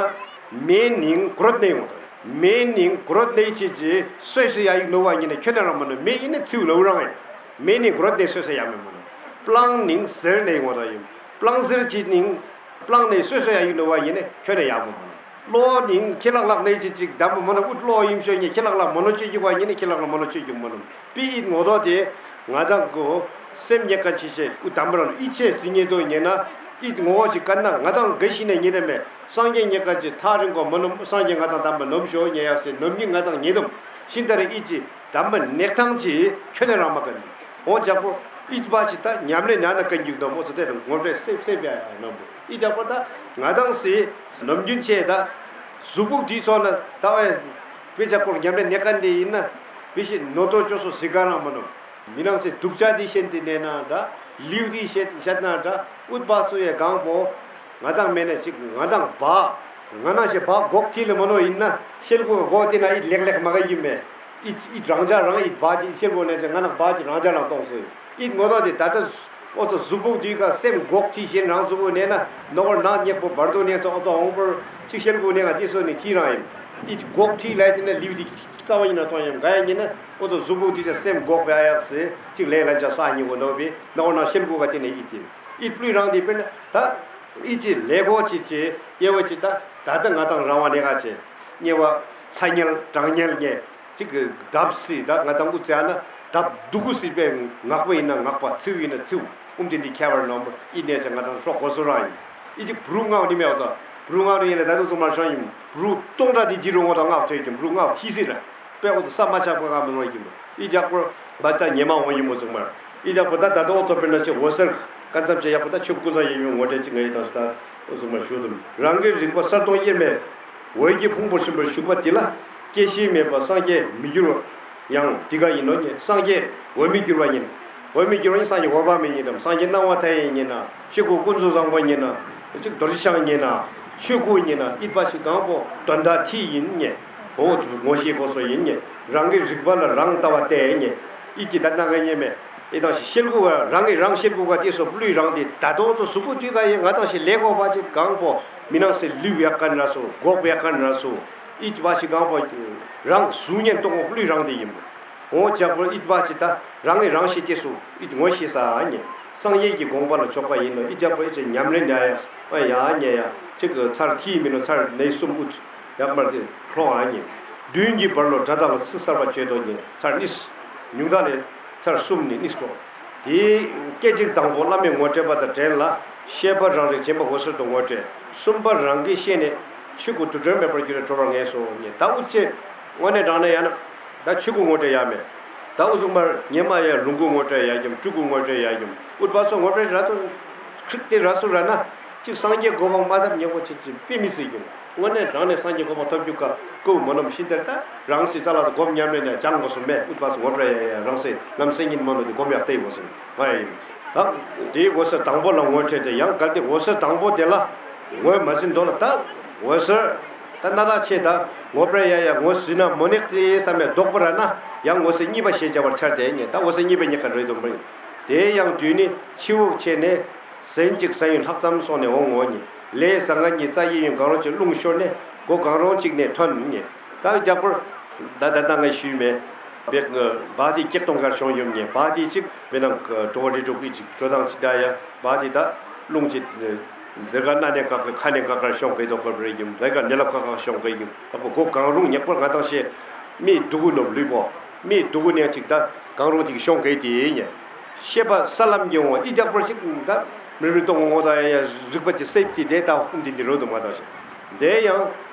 མེ་ནིང་གོ་རོད་ནས་ཡོང་ད་མེ་ནིང་གོ་རོད་ནས་ཅི་ཅི་སོས་སོ་ཡ་ཡིག་ནོ་བ་ཡིན་ན་ཁྱོད་ན་རང་མ་ནོམ་མེ་ཡིན་ན་ཚིའུ་ལོ་རང་ཡིན། མེ་ནིང་གོ་རོད་ནས་སོས་སོ་ཡ་མེ་མ་ནོམ། པླང་ནིང་ཟེར་ནས་ཡོང་ད་ཡིན། པླང་ཟེར་ཅི་ནིང་། པླང་ནས་སོས་སོ་ཡ་ཡིན་ནོ་བ་ཡིན་ནས་ཁྱོད་ནས་ཡག་མོ་མ་ནོ། གློ་ནིང་ཁྱི་ལག་ལག་ནས་ཅི་ཅིག་དམ་པོ་མ་ནོ་ཨུད་གློ་ཡིན་ཤོས་ཉེ་ཁྱི་ལག་ལག་མ་ནོ་ཅི་ཅིག་བ་ཡིན་ནས་ཁྱི་ལག་ལག་མ་ནོ་ཅི་ཅིག་མ་ནོ། པི་ཨིད་ངོ་ཐོག་དེ་ང་དང་གོ་སེམས་ཉེ་ཀ་ཅི་ཆེ་ཨུད་དམ་པོ་རང་ཨི་ཆེ་ཟི་ཉེ་དོ་ཉེ་ན་ཨིད་ངོ་བོ་ཅི་ཀ་ན་ང་དང་ག་ཤི་ནས་ཉེ་དེ་མེ་སངས་རྒྱས་ཉེ་ཀ་ཅི་ཐག་རིང་གོ་མ་ནོ་སངས་རྒྱས་ང་དང་དམ་པོ་ནོམ་ཤོ་ཉེ་ཡག་སེ་ནོམ་ཉི་ང་དང་ཉེ་དམ་ཤིན་ཏ་ར་ཨི་ཅི་དམ་པོ་ནེག་ཐང་ཅི་ཁྱོད་ནས་རང་མ་ཀ་ནི། འོ་ཇག་པོ་ཨིད་བ་ཅི་ད་ཉམས་ལེན་ཉ་ན་ཀན་རྒྱུག་དོ་མོ་ཚོ་དེ་དང་ངོ་སྤྲོད་སེབ་སེབ་ཡ་ཡ་ནོ་འབུ་ཨི་ཇག་པོ་ད་ང་དང་སི་ནམ་རྒྱུན་ཆེ་ད་གཟུགས་ཕུག་དུས་ཚོགས་ན་ད་བས་བེ་ཇག་པོར་ཉམས་ལེན་ཉ་ཀན་དེ་ཡིན་ན་བེ་ཤི་ནོ་ཏོ་ཅོ་སོ་སི་ག་རང་མ་ནོ། མི་ནང་སི་དུག་ཅག་དེ་ཤེན་དེ་ནས་ན་ད་ལིའུ་དེ་ཤེད་ཤད་ན་ད་ཨུད་བ་སུ་ཡ་གང་པོ་ང་དང་མེ་ནས་ཅིག་ང་དང་བ་ང་ནང་ཤེ་བ་གོག་ཐི་ལ་མ་ནོ་ཡིན་ན་ཤེལ་གོ་གོ་དེ་ན་ཨི་ལེག་ལེག་མ་ག་ཡིན་མེ། ཨི་ཨི་རང་ཅག་རང་ཨི་བ་ཅི་ཤེལ་གོ་ནས་ཅི་ང་ནང་བ་ཅི་རང་ཅག་རང་གཏོང་སོ་ཡིན། ཨི་ངོ་ཐོག་དེ་ད་ལྟ་ཨོ་ཚོ་གཟུགས་པོ་དུས་ཀ་སེམས་འགོག་ཐི་ཤེན་རང་གཟུགས་པོ་ནས་ན་ནོ་གོར་ནག་ཉེག་པོ་བར་དོ་ནས་ཚོ་ཨོ་ཚོ་འོང་པོར་ཅི་ཤེལ་གོ་ནས་ང་དེ་སོ་ནི་ཐི་རང་ཡིན། ཨི་འགོག་ཐི་ལ་དེ་ན་ལིའུ་དེ་རྩ་བ་ཡིན་ན་གཏོང་ཡིན་ག་ཡ་ཉིན་ན་ཨོ་ཚོ་གཟུགས་པོ་དུས་ཀ་སེམས་འགོག་པ་ཡག་སེ་ཅིག་ལས་ལ་ཅག་ས་ཉིན་གོ་ནོ་བི་ནོ་གོར་ནག་ཤེལ་གོ་ག་དེ་ནས་ཨི་དེ་ཨི་པླུས་རང་དེ་དཔེར་ན་ད་ཨི་ཅི་ལས་གོ་ཅི་ཅི་ཡེ་བ་ཅི་ད་ད་ལྟ་ང་དང་རང་བ་ནས་ག་ཅེ་ཉེ་བ་ཚ་ཉལ་གྲང་ཉལ་ཉེ། གཅིག་གི་བརྡབ་སྲིད་ད་ང་དང་ཀུ་ཙེ་ཨ་ན་བརྡབ་སྡུག་གུ་སྲིད་པའི་ངག་པ་ཡིན་ན་ངག་པ་ཚིའུ་ཡིན་ན་ཚིའུ་ཨུམ་དེ་འདི་ཁྱད་པར་ནོམ་ཨི་གནས་ཆ་ང་དང་ཧྲོག་གོ་སོ་རང་ཡིན། ཨི་ཅིག་བུ་རུ་ལྔ་བ་ནི་མེད་བ་ཙ་བུ་རུ་ལྔ་བ་ནི་ཡིན་ན་ད་དུང་སོ་མར་ཤོང་ཡིན་བུ་རུ་སྟོང་ཕྲག་དེ་ཇི་རུ་ངོ་དང་ལྔ་བ་ཐོས་ཀྱི་བུ་རུ་ལྔ་བ་ཐི་སྲིད་ར་དཔེ་ཁོ་ཚོ་ས་མ་ཆག་པ་ང་མི་ནོར་གྱི་མོ་ཨི་ཇག་པོར་བ་ད་ཉེ་མ་འོང་ཡིན་མོ་ཙུག་མར་ཨི་ཇག་པོ་ད་ད་དུང་ཨོ་ཚོ་དཔེར་ན་ཆེ་འོ་སར་ཀ་ཙམ་ཆེ་ཡག་པོ་ད་ཆོས་ཀུན་བཟང་ཡིན་ཡོང་ངོ་འདྲེ་ཅིག་ངའི་དང་ད་ཨོ་ཙུག་མར་ཞུ་དུམ་རང་གི་རིག་པ་གསལ་སྟོང་དབྱེར་མེད། འོད་ཀྱི་ཕུང་པོ་ཟིན་པར་བཞུགས་པ་འདི་ལ་སྐྱེ་ཤི་མེད་པ་སངས་རྒྱས་མི་འགྱུར་བ་ཡང་འདི་ག་ཡིན་ནོ་ཉེ། སངས་རྒྱས་འོད་མི་འགྱུར་བ་ཡིན། འོད་མི་འགྱུར་བ་ཡིན་སངས་རྒྱས་འོད་དཔག་མེད་ཡིན་དམ་སངས་རྒྱས་སྣང་བ་མཐའ་ཡས་ཡིན་ན་ཆོས་སྐུ་ཀུན་རྫོབ་བཟང་པོ་ཡིན་ན་གཅིག་རྡོ་རྗེ་འཆང་ཡིན་ན་ཆོས་སྐུ་ཡིན་ན་ཨིད་པ་ཞིག་གང་པོ་དོན་དག་ཐིག་ཡིན་ཉེ། འོ་ངོ་ཤེས་དགོས་སོ་ཡིན་ཉེ། རང་གི་རིག་པ་ལ་རང་ལྟ་བ་བལྟས་ཉེ། ཨིད་ཀྱི་ད་ན་ག་ཉེ་མེད། ཨེ་དང་ཞིག་ཤེལ་སྒོ་བ་རང་གིས་རང་ཤེལ་སྒོ་བ་དེ་སོ་པླུས་རང་དེ་ད་དོ་ཚོ་གཟུགས་པོ་དུས་ག་ཡེ་ང་དང་ཞིག་ལས་གོ་བ་ཅིག་གང་པོ་མི་ནང་སེ་ལུས་ཡག་ག་ན་སོ་འགོག་པ་ཡག་ག་ན་སོ་ཨིད་བ་ཞིག་གང་པོ་རང་གཟུགས་བརྙན་གཏོང་གོ་པླུས་རང་དེ་ཡིན་པོ། འོ་ཇག་པོ་ཨིད་བ་ཅིག་ད་རང་གིས་རང་ཤེས་དེ་སོ་ཨིད་ངོ་ཤེས་ས་ཉེ། སངས་རྒྱས་ཀྱི་དགོངས་པ་ལ་ཕྱོགས་པ་ཡིན་ནོ་ཨིད་ཇག་པོ་ཨིད་ཅེ་ཉམས་ལེན་ཉ་ཡ་ཨ་ཡ་ཉེ་ཡ་ཅིག་གི་ཚར་ཐིས་མིན་ནོ་ཚར་ནས་གསུམ་ཨུད། ཡག་པར་དེ་ལྷོང་ཨ་ཉེ། བདུན་གྱི་བར་ལོ་དགྲ་དག་ལ་ཚིག་གསར་པ་བརྗོད་དོ་ཉེ་ཚར་གཉིས། ཉུང་མཐའ་ལས་ཚར་གསུམ་ནི་གཉིས་གོ། དེའི་སྐད་ཅིག་དང་པོ་བླ་མའི་ངོ་སྤྲད་པ་དང་འབྲེལ་ལ་བཤད་པ་རང་རིག་བྱིན་པ་འོད་གསལ་དུ་ངོ་སྤྲད། གསུམ་པ་རང་གིས་ཤེས་ནས་ཆོས་སྐུ་དུར་ཁྲོད་མེད་པར་གྱུར་ནས་གྲོལ་བར་ངེས་སོ་ཉེ། ད་ཨུ་ཅེ་དངོས་གནས་དྲང་ན་ཡང་ན་ད་ཆོས་སྐུ་ངོ་སྤྲད་ཡ་མེད། ད་ཨུ་ཚུགས་མར་ཉེ་མ་ཡ་ལུང་སྐུ་ངོ་སྤྲད་ཡ་ཡུམ་སྤྲུལ་སྐུ་ངོ་སྤྲད་ཡ་ཡུམ། ཨུཏྤལ་ཚོ་ངོ་སྤྲོད་ར་ཏོ་ཁྲིག་སྟེ་ར་སུ་ར་ན་གཅིག་སངས་རྒྱས་གོ་འཕང་མ་ཐོབ་ཉེ་པོ་ཆེ་ཆེ་དཔེ་མི་སྲིད་ཀྱང་དངོས་གནས་དྲང་ནས་སངས་རྒྱས་གོ་འཕང་ཐོབ་རྒྱུ་ཀ་ཀུ་མོ་ནམ་ཤིན་དེར་ད་རང་སྲིད་རྩ་ལ་སྒོམ་ཉམས་ལེན་ནས་སྦྱང་དགོས་སོ་མེད། ཨུཏྤལ་ཚོ་ངོ་སྤྲོད་ཡ་ཡ་རང་སྲིད་ལམ་སེང་ཉིན་མ་ནོ་དེ་སྒོམ་ཡག་བལྟས་དགོས་སོ་ང་ཡ་ཡིན། ད་དེའི་འོད་ཟེར་དང་པོ་ལ་ངོ་འཕྲོད་དེ་ཡང་གལ་ཏེ་འོད་ཟེར་དང་པོ་དེ་ལ་ངོས་མ་ཟིན་དོ་ལ་ད་འོད་ཟེར་ད་སྣ་ཐག་ཆེ་ད་ངོ་སྤྲོད་ཡ་ཡ་ངོས་ཟིན་ན་མོ་ནེག་དེ་བསམ་ཡ་ལྡོག་པ་ར་ན་ཡང་འོད་ཟེར་གཉིས་པ་ཞེས་བྱ་བར་འཆར་ཏེ་ཉེ་ད་འོད་ཟེར་གཉིས་པ་ཉེ་ག་རེད་དོ་མ་ཡིན། དེ་ཡང་དུས་ནི་ཕྱི་དབུགས་ཆད་ནས་ཟན་གཅིག་ཟ་ཡུན་ལྷག་ཙམ་སོང་ནས་འོང་ངོ་ཉེ་ལས་ཟ་ང་ཉི་རྩ་ཡི་ཡུན་གང་རུང་གཅིག་རླུང་ཤོར་ནས་སྒོ་གང་རུང་གཅིག་ནས་ཐོན་ཉེ་ད་རྒྱག་པར་ད་ད་ད་ངས་ཞུས་མེད། བེག་བ་དེ་སྐྱེག་གཏོང་གར་བྱུང་ཡོད་ཉེ་བ་དེ་གཅིག་བེ་ནང་གྲོ་བ་རི་གྲོ་གི་གཅིག་གྲོ་དང་ཅི་ད་ཡ་བ་དེ་ད་རླུང་གཅིག་འཛེར་ག་སྣ་ནས་བཀག་གི་ཁ་ནས་བཀག་གར་ཤོང་གི་དོ་གར་རེ་ཡིན་ལས་ཀ་ནད་ལ་བཀག་གར་ཤོང་གི་ཡིན་ད་པོ་སྒོ་གང་རུང་ཉག་པར་ང་དང་ཤེས། མི་སྡུག་གུ་ནོབ་ལུས་པོ། མི་སྡུག་གུ་ནས་ཅིག་ད་གང་རུང་ཅིག་ཤོང་གི་དེ་ཡིན། ཤེས་པ་ས་ལམ་གྱི་འོང་ཨི་རྒྱག་པར་ཅིག་ད་མི་རུ་གཏོང་ངོ་ད་ཡ་རིག་པ་ཅིག་སེབ་ཀྱི་དེ་ད་ཧུམ་དེ་འདི་རོ་དུ་མ་ད་ཤེས། དེ་ཡང་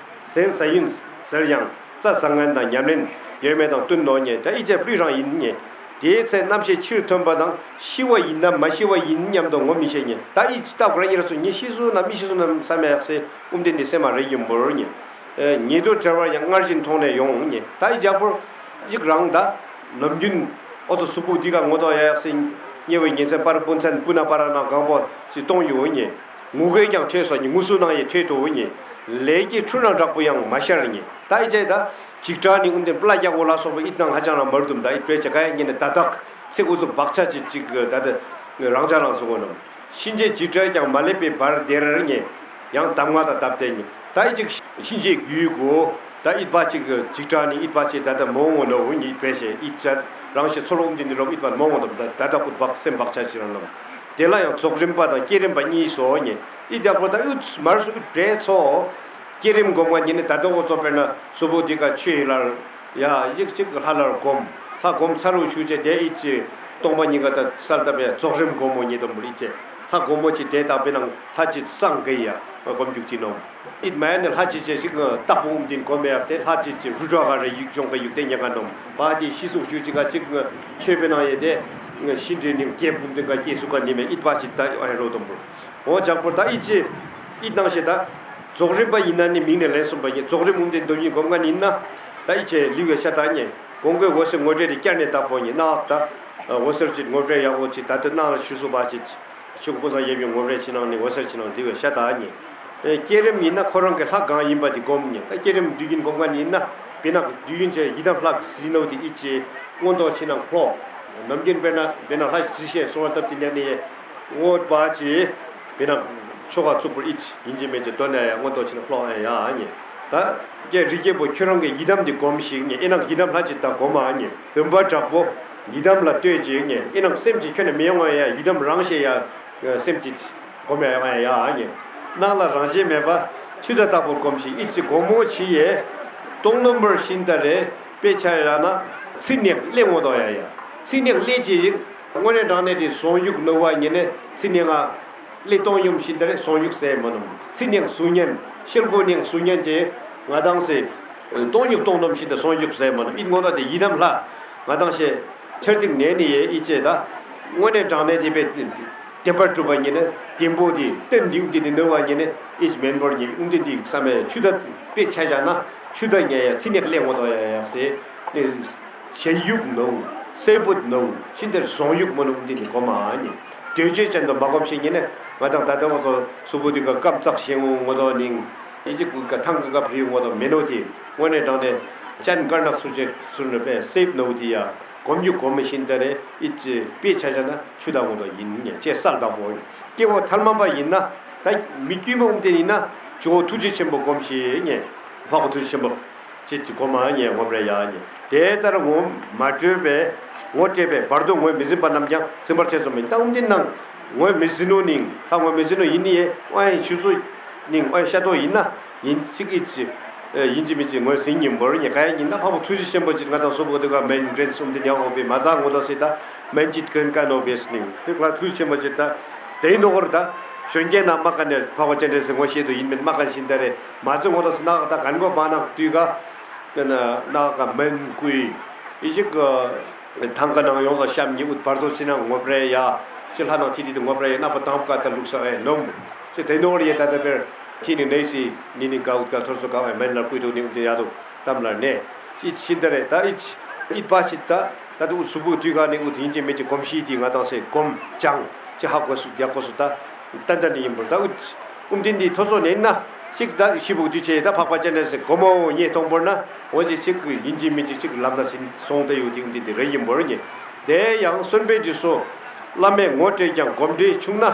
ཟན་ཟ་ཡུན་ཟེར་ཡང་རྩ་ཟ་ངན་དང་ཉམས་ལེན་ཡོད་མེད་དང་བསྟུན་ནོ་ཉེ་ད་ཨི་ཅེ་ཕླུས་རང་ཡིན་ཉེ། དེའི་ཚེ་རྣམ་ཤེས་ཕྱིར་ཐོན་པ་དང་ཤི་བ་ཡིན་ནམ་མ་ཤི་བ་ཡིན་སྙམ་དུ་ངོ་མི་ཤེས་ཉེ། ད་ཨི་ཅི་ལྟ་གོ་ར་ཉེ་ར་སུ་ཉེ་ཤི་སུ་ན་མི་ཤི་སུ་ན་བསམ་ཡག་སེ་ཨུམ་དེ་འདི་སེ་མ་རེ་ཡིན་འབོར་ཉེ། ཉེ་དུ་བྲལ་བར་ཡང་སྔར་བཞིན་མཐོང་ནས་ཡོང་ཉེ། ད་ཨི་རྒྱག་པོར་ཡིག་རང་ད་ནམ་རྒྱུན་ཨོ་ཚོ་སུ་པུ་འདི་ག་ངོ་ཐོག་ཡག་སེ་ཉེ་བའི་ཉེ་ཚན་པར་སྤུན་ཚན་སྤུ་ན་པ་ར་ན་གང་པོ་ཅི་གཏོང་ཡོང་ཉེ། ངུ་གེ་ཀྱང་ཐོས་སོ་ཉེ་ངུ་སུ་ནང་ཡེ་ཐོས་ཏོ་ཉེ། ལས་ཀྱི་འཁྲུལ་སྣང་དྲག་པོ་ཡང་མ་ཤར་ཉེ། ད་ཨི་ཅེ་ད་ཅིག་དྲག་ནི་ཨུམ་དེ་པླ་རྒྱག་པོ་ལ་སོགས་པའི་ཨི་ཏང་ཧ་ཅང་རང་མར་དུམ་ད་ཨི་བྲེ་ཆ་ག་ཡ་ཉེ་ནི་ད་དག་ཚེ་འུ་ཚུགས་བག་ཆགས་ཅིག་ཅིག་ད་ད་རང་ཅག་རང་སོ་གོ་ནམ། གཤིན་རྗེ་འཇིགས་བྲལ་ཀྱང་མ་སླེབས་པའི་བར་དེར་ཉེ། ཡང་གདམས་ངག་དང་བཏབ་སྟེ་ཉེ། ད་ཨི་ཅིག་གཤིན་རྗེ་རྒྱུད་གོ། ད་ཨིད་པ་ཅིག་འཇིགས་བྲལ་ནི་ཨིད་པ་ཅིག་ད་ད་མོ་ངོ་ནོ་འུ་ཉིད་པེ་ཤེ་ཨིད་ཅ་རང་ཤེ་ཚོར་འུམ་དེ་ནི་རོག་ཨིད་པ་མོ་ངོ་ནོ་ད་ད་ད་ཀུ་བག་སེམས་བག་ཆགས་ཅི་རང་ནམ། དེ་ལ་ཡང་རྫོགས་རིམ་པ་དང་བསྐྱེད་རིམ་པ་གཉིས་སོ་ཉེ། ཨི་ད་པོ་ད་ཨུད་མར་སུ་ཨུད་བྲེ་ཚོ། བསྐྱེད་རིམ་སྒོམ་ང་ཉེ་ནི་ད་ད་འོ་ཚོ་དཔེར་ན་སུ་བོ་དེ་ཀ་ཆུ་ཡི་ལར། ཡ་ཡིག་གཅིག་ལྷ་ལར་སྒོམ། ལྷ་སྒོམ་ཚར་རུ་ཞུ་བྱས་དེ་ཨི་ཅི། སྟོང་པ་ཉིད་ཀ་ད་གསལ་བཏབ་ཡ་རྫོགས་རིམ་སྒོམ་མོ་ཉིད་དམ་པོར་ཨི་ཅི། ལྷ་སྒོམ་མོ་ཅི་དེ་དག་པའི་ནང་ལྷ་ཅི་སངས་རྒྱས་ཡ་སྒོམ་རྒྱུག་ཅི་ནོམ། ཨིད་མ་ཡ་ནི་ལྷ་ཅི་ཅི་ཞིག་རྟག་པུ་འུམ་དིན་སྒོམ་ཡ་དེ་ལྷ་ཅི་ཅི་རུ་དྲ་ག་རེ་ཡུག་ཅོང་ག་ཡུག་དེ་ཉེ་ག་ནོམ། བ་ཅི་ཤི་སུག་ཞུ་ཅི་ག་ཅིག་ཆོས་པའི་ནང་ཡ་དེ་ཤི་འདྲེ་ནི་སྐྱེ་འུམ་དིན་ག་སྐྱེ་སུ་ག་ནི་མེ་ཨིད་བ་ཅི་ད་ཨ་རོ་དམ་པོར། འོ་ཇག་པོ་ད་ཨི་ཅི། ཨི་ནང་ཞེ་ད། རྫོགས་རིམ་པ་ཡིན་ན་ནི་མིང་ནས་ལན་གསུམ་པ་ཡིན་རྫོགས་རིམ་འུམ་དེ་འདོན་ཡིན་སྒོམ་ངན་ཡིན་ན། ད་ཨི་ཅེ་ལུས་པའི་ཤ་ད་ཉེ། གོང་གོས་འོད་ཟེར་ངོ་སྤྲད་དེ་བསྐྱར་ནས་བདག་པོ་ཉེ་ནག་ད། འོད་ཟེར་གྱི་ངོ་སྤྲད་ཡག་པོ་ཅི་ད་ལྟ་ནང་ལ་ཞུ་སུ་བ་ཅི། ཆུ་ཀུ་ས་ཡེ་བའི་ངོ་སྤྲད་ཕྱི་ནང་ནི་འོད་ཟེར་ཕྱི་ནང་ལུས་པའི་ཤ་ད་ཉེ། བསྐྱེད་རིམ་ཡིན་ན་ཁོ་རང་གི་ལྷ་གང་ཡིན་པ་དེ་སྒོམ་ཉེ་ད་བསྐྱེད་རིམ་དུས་ཡུན་སྒོམ་ངན་ཡིན་ན། བེ་ནག་དུས་ཡུན་ཆེ་ཡི་དམ་ལྷ་གཟི་ནོ་དེ་ཨི་ཅེ། མངོན་རྟོགས་ཕྱི་ནང་ཁོ། ནམ་རྒྱུན་དཔེར་ན་བེ་ནག་ལྷ་གཟི་ཤེས་གསོལ་བ་བཏབ་དེ་ལས་ནི་ཡེ། ངོ་བ་ཅི། བེ་ནག་ཆོ་ག་བཙུགས་པར་ཨིད་ཡིན་གྱི་མེད་ཀྱི་དོན་ནས་ཡང་མངོན་རྟོགས་ཕྱི་ནང་ལྷོ་ཨེ་ཡ་ཨ་ཉེ། ད་ཀྱེ་རི་སྐྱེས་པོ་ཁྱོད་རང་གི་ཡི་དམ་འདི་སྒོམ་ཞིག་ཉེ་ཨེ་ནང་ཡི་དམ་ལྷ་ཅིག་ད་སྒོམ་ཨ་ཉེ་འདུན་པ་དྲག་པོ་ཡི་དམ་ལ་ལྟོས་ཅིག་ཉེ་ཨེ་ནང་སེམས་ཀྱི་ཁྱོད་ནས་མི་ཡོང་ཨེ་ཡ་ཡི་དམ་རང་ཞེས་ཡ་སེམས་ཀྱི་སྒོམ་ཨེ་ཡ་ཨེ་ཡ་ཨ་ཉེ་ནང་ལ་རང་བཞིན་མེད་པ་ཆུ་ད་ལྟ་བུར་སྒོམ་ཞིག་ཨིད་ཅི་སྒོམ་མོ་ཆི་ཡེ་སྟོང་ནམ་བར་ཤིན་ཏ་རེ་དཔེ་ཆ་ཡ་ན་ཚི་ནེག་ལེ་ངོ་དོ་ཡ་ཡ་ཚི་ནེག་ལེ་ཅི་ཡིག་དངོས་གནས་དྲང་གནས་དེ་ཟོང་ཡུག་ནུ་བ་ཉེ་ནས་ཚི་ནེག་ང་ལེ་གཏོང་ཡུམ་ཤིན་ཏ་རེ་ཟོང་ཡུག་ཟེར་མ་ནོམ། ཚི་ནེག་ཟུ་ཉན་ཤེལ་སྒོ་ནེག་ཟུ་ཉན་ཅེ་ང་དང་སེ་གཏོང་ཡུག་གཏོང་ནོམ་ཤིན་ཏ་ཟོང་ཡུག་ཟེར་མ་ནོམ། ཨིན་ངོ་ད་དེ་ཡི་དམ་ལྷ་ང་དང་ཤེ་ཆར་ཏིག་ནས་ནི་ཡེ་ཨི་ཅེ་ད་དངོས་གནས་དྲང་གནས་དེ་པའི་བདེན་པར་གྲུབ་པ་ཉེ་ནས་བདེན་པོ་དེ་བསྟན་འདི་ཡུམ་དེ་དེ་ནུ་བ་ཉེ་ནས་ཨིས་མེན་པོར་ཉེ་ཡུམ་དེ་འདི་བསམ་པའི་ཆུ་ད་དཔེ་ཆ་བཞག་ན་ཆུ་ད་ཉེ་ཡ་ཚི་ནེག་ལེ་ངོ་ད་ཡ་ཡག་སེ། ཞལ་ཡུག་ནོ། སེ་བུད་ནོ། ཤིན་ཏེར་ཟོང་ཡུག་མོ་ནོ་འདི་ནི་གོ་མ་ཨ་ནི། དོས་བཅས་ཅན་དུ་མ་གོམས་ཤིང་ཉིད་ནི་ང་དང་ད་ལྟ་ང་ཚོ་སུ་བུ་དི་ག་སྐམ་ཙག་ཞེང་ངོ་ངོ་དོ་ནིང་། ཨི་ཅི་ཀུ་ག་ཐང་གི་ག་བྲིའུ་ངོ་དོ་མེ་ནོ་དི་དངོས་གནས་དྲང་ནས་ཅན་དཀར་ནག་ཚུར་ཅེ་ཚུར་ནི་པས་སེབ་ནོ་དི་ཡ་གོམ་རྒྱུ་གོམ་མི་ཤིན་ཏེ་རེ་ཨི་ཅི་དཔེ་ཆ་ཆ་ན་ཆུ་དང་ངོ་དོ་ཡིན་ཉེ་ཅེ་སལ་དང་པོ་ཡིན། སྐྱེ་བོ་ཐལ་མ་པ་ཡིན་ན་ད་མི་དཀྱུས་མ་འོང་དེ་ཡིན་ན་ཇོ་བོ་ཐུགས་རྗེ་ཆེན་པོ་གོམས་ཤིང་ཉེ་འཕགས་པ་ཐུགས་རྗེ་ཆེན་པོ། ཅེས་ཀྱི་གོ་མ་ཉེ་ངོ་སྤྲད་ཡ་ཉེ། དེ་ལྟར་ངོ་མ་སྤྲོད་པས་ངོ་སྤྲད་པས་བར་དུ་ངོས་མི་ཟིན་པ་རྣམས་ཀྱང་ཟིན་པར་ཐལ་སོང་མིན། ད་འོང་འདི་ནང་ངོས་མི་ཟིན་ནོ་ནིང་ད་ངོས་མི་ཟིན་ནོ་ཡིན་ནི་ཡེ་ཨོ་ཡིན་ཆུ་ཚོད་ནིང་ཨོ་ཡིན་ཤ་དོ་ཡིན་ན་ཡིན་གཅིག་ཨི་ཅི་ཡིན་གཅིག་མི་གཅིག་ངོས་ཟིན་ཉིན་བོར་ཉེ་ག་ཡ་ཡིན་ན་འཕགས་པ་ཐུགས་རྗེ་ཆེན་པོ་ཅིག་ང་དང་སོ་པོ་དེ་ག་མེན་གྲན་སོམ་དེ་ཉག་འོ་པའི་མ་ཚ་ངོ་ད་སི་ད་མེན་ཅིག་གྲན་ཀ་ནོ་བེས་ནིང་དེ་ག་ཐུགས་རྗེ་ཆེན་པོ་ཅིག་ད་དེའི་ནོ་གོར་ད་གཞོན་སྐྱེས་ན་མ་ཀ་ནས་འཕགས་པ་སྤྱན་འདྲེན་སི་ངོ་ཤེས་དུ་ཡིན་མིན་མ་ཀ་ཤིན་ད་རེ་མ་ཚོད་ངོ་ད་སི་ན་ག་ད་གན་གོ་བ་ན་དུས་ག་ན་ག་མེན་ཀུའི་ཨི་ཅིག་གི་ཐང་ག་ནང་ཡོངས་ལ་གཤམ་ཉི་འུད་བར་དོ་ཕྱི་ནང་ངོ་སྤྲད་ཡ། ཅི་ལྷ་ནང་ཐི་ཐི་དུ་ངོ་པར་ཡེ་ན་པ་དང་པ་ཀ་ད་ལུག་ས་ཨེ་ནོམ། ཅི་དེ་ནོར་ཡེ་ད་ད་པེར་ཐི་ནི་ནེ་སི་ནི་ནི་གའུ་ཀ་ཐོར་སོ་གའུ་ཨེ་མེན་ལ་ཀུ་དུ་ནི་འུ་དེ་ཡ་དུ་ཏམ་ལ་ནེ། ཅི་ཤིན་ད་རེ་ད་ཨི་ཅི་ཨི་པ་ཅི་ད་ད་དུ་འུ་ཚུགས་པུ་དུས་ག་ནི་འུ་ཡིན་ཅི་མིན་ཅི་གོམ་ཤི་དི་ང་དང་སེ་གོམ་ཅང་ཅི་ཧ་གོ་སུ་རྒྱ་གོ་སུ་ད་ཏན་ཏན་ནི་ཡིན་པར་ད་འུ་ཅི་ཨུམ་དིན་དི་ཐོ་སོ་ནེ་ན་ཅིག་ད་ཤི་བུ་དུས་ཆེ་ད་འཕགས་པ་སྤྱན་རས་གཟིགས་གོ་མོ་ཉེ་གཏོང་བོར་ན་འོ་ཅི་ཅིག་ཡིན་ཅི་མིན་ཅི་ཅིག་ལམ་ན་སིན་སོང་ད་ཡོད་དི་ཨུམ་དིན་དི་རེ་ཡིན་པར་ཉེ། དེ་ཡང་གསོན་པའི་དུས་སུ་བླ་མས་ངོ་སྤྲད་ཀྱང་གོམས་འདྲིས་ཆུང་ན་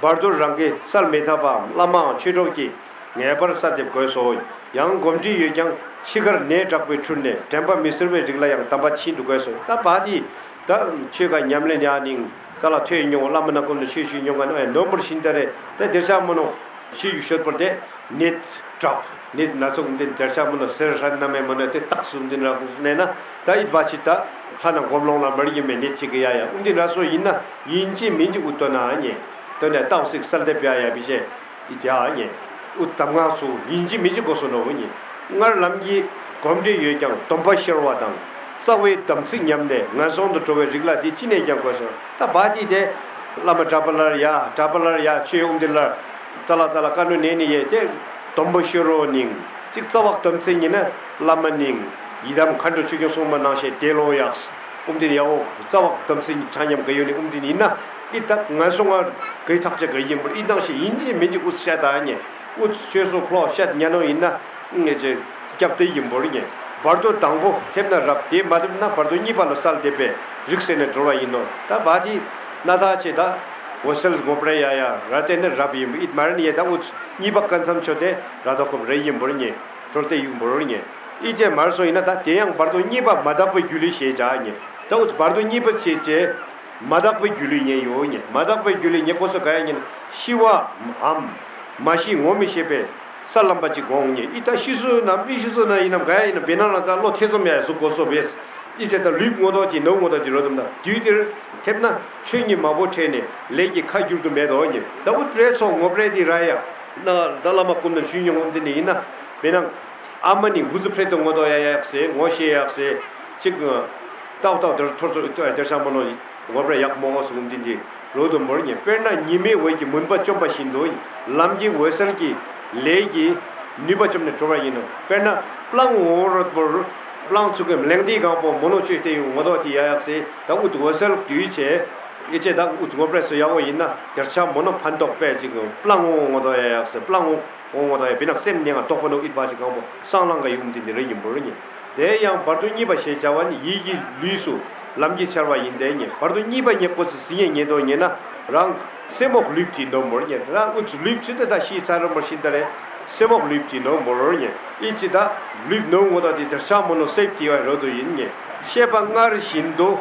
བར་དོར་རང་གི་སལ་མི་ཐབས་པའམ་བླ་མའང་ཆོས་གྲོགས་ཀྱིས་ངེས་པར་གསལ་འདེབས་དགོས་སོ། ཡང་གོམས་འདྲིས་ཡོད་ཀྱང་འཆི་ཁར་ནད་དྲག་པོའི་འཁྲུལ་ནས་དྲན་པ་མི་གསལ་བའི་རིགས་ལ་ཡང་དམ་པ་ཤིན་ཏུ་དགོས་སོ། ད་བ་དེ་ད་ཆོས་ཀ་ཉམས་ལེན་ཡང་ནིང་ཙ་ལ་ཐོས་མྱོང་བླ་མ་ན་ཀུན་ནས་ཆོས་ཞུས་མྱོང་ག་ནོ་ཨེ་ནོམ་པར་ཤིན་ད་རེ་ད་དེར་ཆ་མོ་ནོ་ཤི་ཡུ་ཤོད་པར་དེ་ནད་དྲག་ནད་སྣ་ཚོགས་འདི་དེར་ཆ་མོ་ནོ་སེར་ཧྲན་ན་མེ་མོ་ནོ་དེ་རྟགས་སུ་འདི་རག་ནས་ན་ད་ཨིད་བ་ཆི་ད་ལྷ་ན་སྒོམ་ལོང་ལ་མར་ཡིན་མེ་ནད་ཅིག་གི་ཡ་ཡ་འདི་ར་སོ་ཡིན་ན་ཡིན་གཅིག་མིན་གཅིག་འུ་ཏོ་ན་ཉེ་ཏོ་ནས་ལྟའུ་སིག་གསལ་འདེབས་ཡ་ཡ་བི་ཞེས། ཡི་དེ་ཨ་ཉེ། ཨུ་དམ་ངག་ཚུ་ཡིན་གཅིག་མིན་གཅིག་གོ་སོ་ནོ་ཉེ། སྔར་ལམ་གྱི་གོམས་འདྲིས་ཡོད་ཀྱང་སྡོམ་པ་ཤོར་བ་དང་། རྩ་བའི་དམ་ཚིག་ཉམས་ནས་ངན་སོང་དུ་འགྲོ་བའི་རིགས་ལ་འདི་ཅི་ནས་ཀྱང་གོ་སོ། ད་བ་དེ་དེ། བླ་མ་གྲྭ་པ་ལར་ཡ་གྲྭ་པ་ལར་ཡ་ཆོས་ཡོང་འདི་ལར། ཙ་ལ་ཙ་ལ་ཀ་ནུ་ནས་ནི་ཡེ་དེ། སྡོམ་པ་ཤོར་རོ་ནིང་། གཅིག་རྩ་བག་དམ་ཚིག་ཉིན་ན་བླ་མ་ནིང་། ཡི་དམ་མཁའ་འགྲོ་ཆོས་སྐྱོང་སྲུང་མ་ནང་བཞིན་དེ་ལོ་ཡགས། ཨུམ་དིན་ཡ་འོ་རྩ་བ་དམ་ཚིག་ཆ་མཉམ་ག་ཡོད་ནི་ཨུམ་དིན་ཡིན་ན་ཨི་ད་ངན་སོང་ང་གི་ཐག་ཆ་ག་ཡིན་པར་ཨི་ནང་བཞིན་ཡིན་གཅིག་མིན་གཅིག་ཨུ་ཤ་ད་ཉེ་ཨུ་ཆོས་སོ་ཁོ་ཤ་ཉ་ནོ་ཡིན་ན་ངེ་ཅེ་སྐྱབས་དེ་ཡིན་པར་ཉེ་བར་དོ་དང་པོ་ཐེབས་ན་རབ་དེ་མ་ཐེབས་ན་བར་དོ་གཉིས་པ་ལ་གསལ་འདེབས་པའི་རིགས་སེ་ནས་གྲོལ་བ་ཡིན་ནོ། ད་བ་དེ་ན་ད་ཆེ་ད་འོ་སེལ་ངོ་པྲ་ཡ་ཡ་ར་དེ་ནི་རབ་ཡིན་པ་ཨི་མ་ར་ནི་ཡེ་ད་ཨུ་གཉིས་པ་ཀ་མཚམས་ཆོ་དེ་ར་ད་ཁོབ་རེ་ཡིན་པར་ཉེ་གྲོལ་དེ་ཡིན་པར་ཉེ། ཨི་ཅེ་མར་སོང་ཡིན་ན་ད་དེ་ཡང་བར་དོ་གཉིས་པ་མ་དག་པའི་རྒྱུ་ལུས་ཞེས་བྱ་ཉེ། ད་འུ་ཚོ་བར་དོ་གཉིས་པ་བྱེད་ཅེ། མ་དག་པའི་རྒྱུ་ལུས་ཉེ་ཡོད་ཉེ། མ་དག་པའི་རྒྱུ་ལུས་ཉེ་ཁོ་སོ་ག་ཡ་ཉེ་ན་ཤི་བའམ། མ་ཤི་ངོ་མི་ཤེས་པའི་ས་ལམ་པ་ཅིག་དགོངས་ཉེ། ཨི་ད་ཤི་སོ་ནམ་ཨི་ཤི་སོ་ན་ཡིན་ནམ་ག་ཡ་ཡིན་ནམ་བེ་ན་ན་ད་བློ་ཐེ་ཚོམ་ཡ་ཡ་སུ་གོ་སོ་བེས། ཨི་ཅེ་ད་ལུས་ངོ་ཐོག་ཅིག་ནོ་ངོ་ཐོག་ཅིག་རོ་དམ་ད་དུས་དེར་ཐེབས་ན་ཆོས་ཉིད་མ་བོ་ཁྲེལ་ནས་ལས་ཀྱི་ཁ་བསྒྱུར་དུ་མེད་དོ་ཉེ། ད་འུ་རེ་ཚོགས་ངོ་པྲེ་དི་ར་ཡ། ན་ད་བླ་མ་ཀུན་ནས་ཞུས་མྱོང་འོང་དེ་ནི་ཡིན་ན། བེ་ན། ཨ་མ་ནི་འུ་ཚོ་ཕྲེད་དུ་ངོ་ཐོག་ཡ་ཡག་སེ་ངོ་ཤེས་ཡག་སེ། གཅིག་ཏག་ཏག་དེར་ཐོར་ཚོ་དེར་ཤ་མོ་ནོ། ངོ་པྲ་ཡག་མོ་འོ་སུ་འོང་དེ་འདི་རོ་དུ་མོར་ཉེ། དཔེར་ན་ཉི་མའི་འོད་ཀྱིས་མུན་པ་བཅོམ་པ་བཞིན་དུ། ལམ་གྱི་འོད་གསལ་གྱི་ལས་ཀྱི་ནུས་པ་བཅོམ་ནས་གྲོལ་བ་ཡིན་ནོ། དཔེར་ན་སྤྲང་འོང་རོད་པོར་སྤྲང་ཚུགས་ཀྱི་གླེང་དེའི་གང་པོ་མོ་ནོ་ཆོས་དེ་ཡོང་ངོ་ཐོག་དེ་ཡ་ཡག་སེ་ད་འུ་ཚོ་འོད་གསལ་དུས་ཆེ། ཨེ་ཅེ་ད་འུ་ཚོ་ངོ་པྲ་སུ་ཡག་འོ་ཡིན་ན་དེར་ཆ་མོ་ནོ་ཕན་ཐོགས་པས་ཅིག་སྤྲང་འོང་ངོ་ཐོག་ཡ་ཡག་སེ་སྤྲང་འོང་། འོང་བ་དང་ཡང་བི་ནག་སེམས་ནས་ང་དོགས་པ་ནོ་ཨིད་པ་ཞིག་གང་པོ་སང་ལང་ག་ཡུམ་དེ་འདི་རེ་ཡིན་པོར་ཉེ། དེ་ཡང་བར་དོ་གཉིས་པ་ཞེས་བྱ་བ་ནི་ཡིད་ཀྱི་ལུས་སུ་ལམ་གྱི་འཆར་བ་ཡིན་ཏེ་ཉེ། བར་དོ་གཉིས་པ་ཉེ་ཀོ་ཚི་ཟི་ཉེ་ཉེ་དོ་ཉེ་ན་རང་སེ་མོག་ལུས་དེ་ནོ་མོར་ཉེ། རང་འུ་ཚོ་ལུས་ཚུ་དེ་ད་ཤི་ཚར་མོར་ཤི་ད་རེ་སེ་མོག་ལུས་དེ་ནོ་མོར་ཉེ། ཨི་ཅི་ད་ལུས་ནོ་ངོ་ད་དེ་དར་ཆ་མོ་ནོ་སེབ་དེ་བ་རོ་དོ་ཡིན་ཉེ། ཤེས་པ་སྔར་བཞིན་དུ།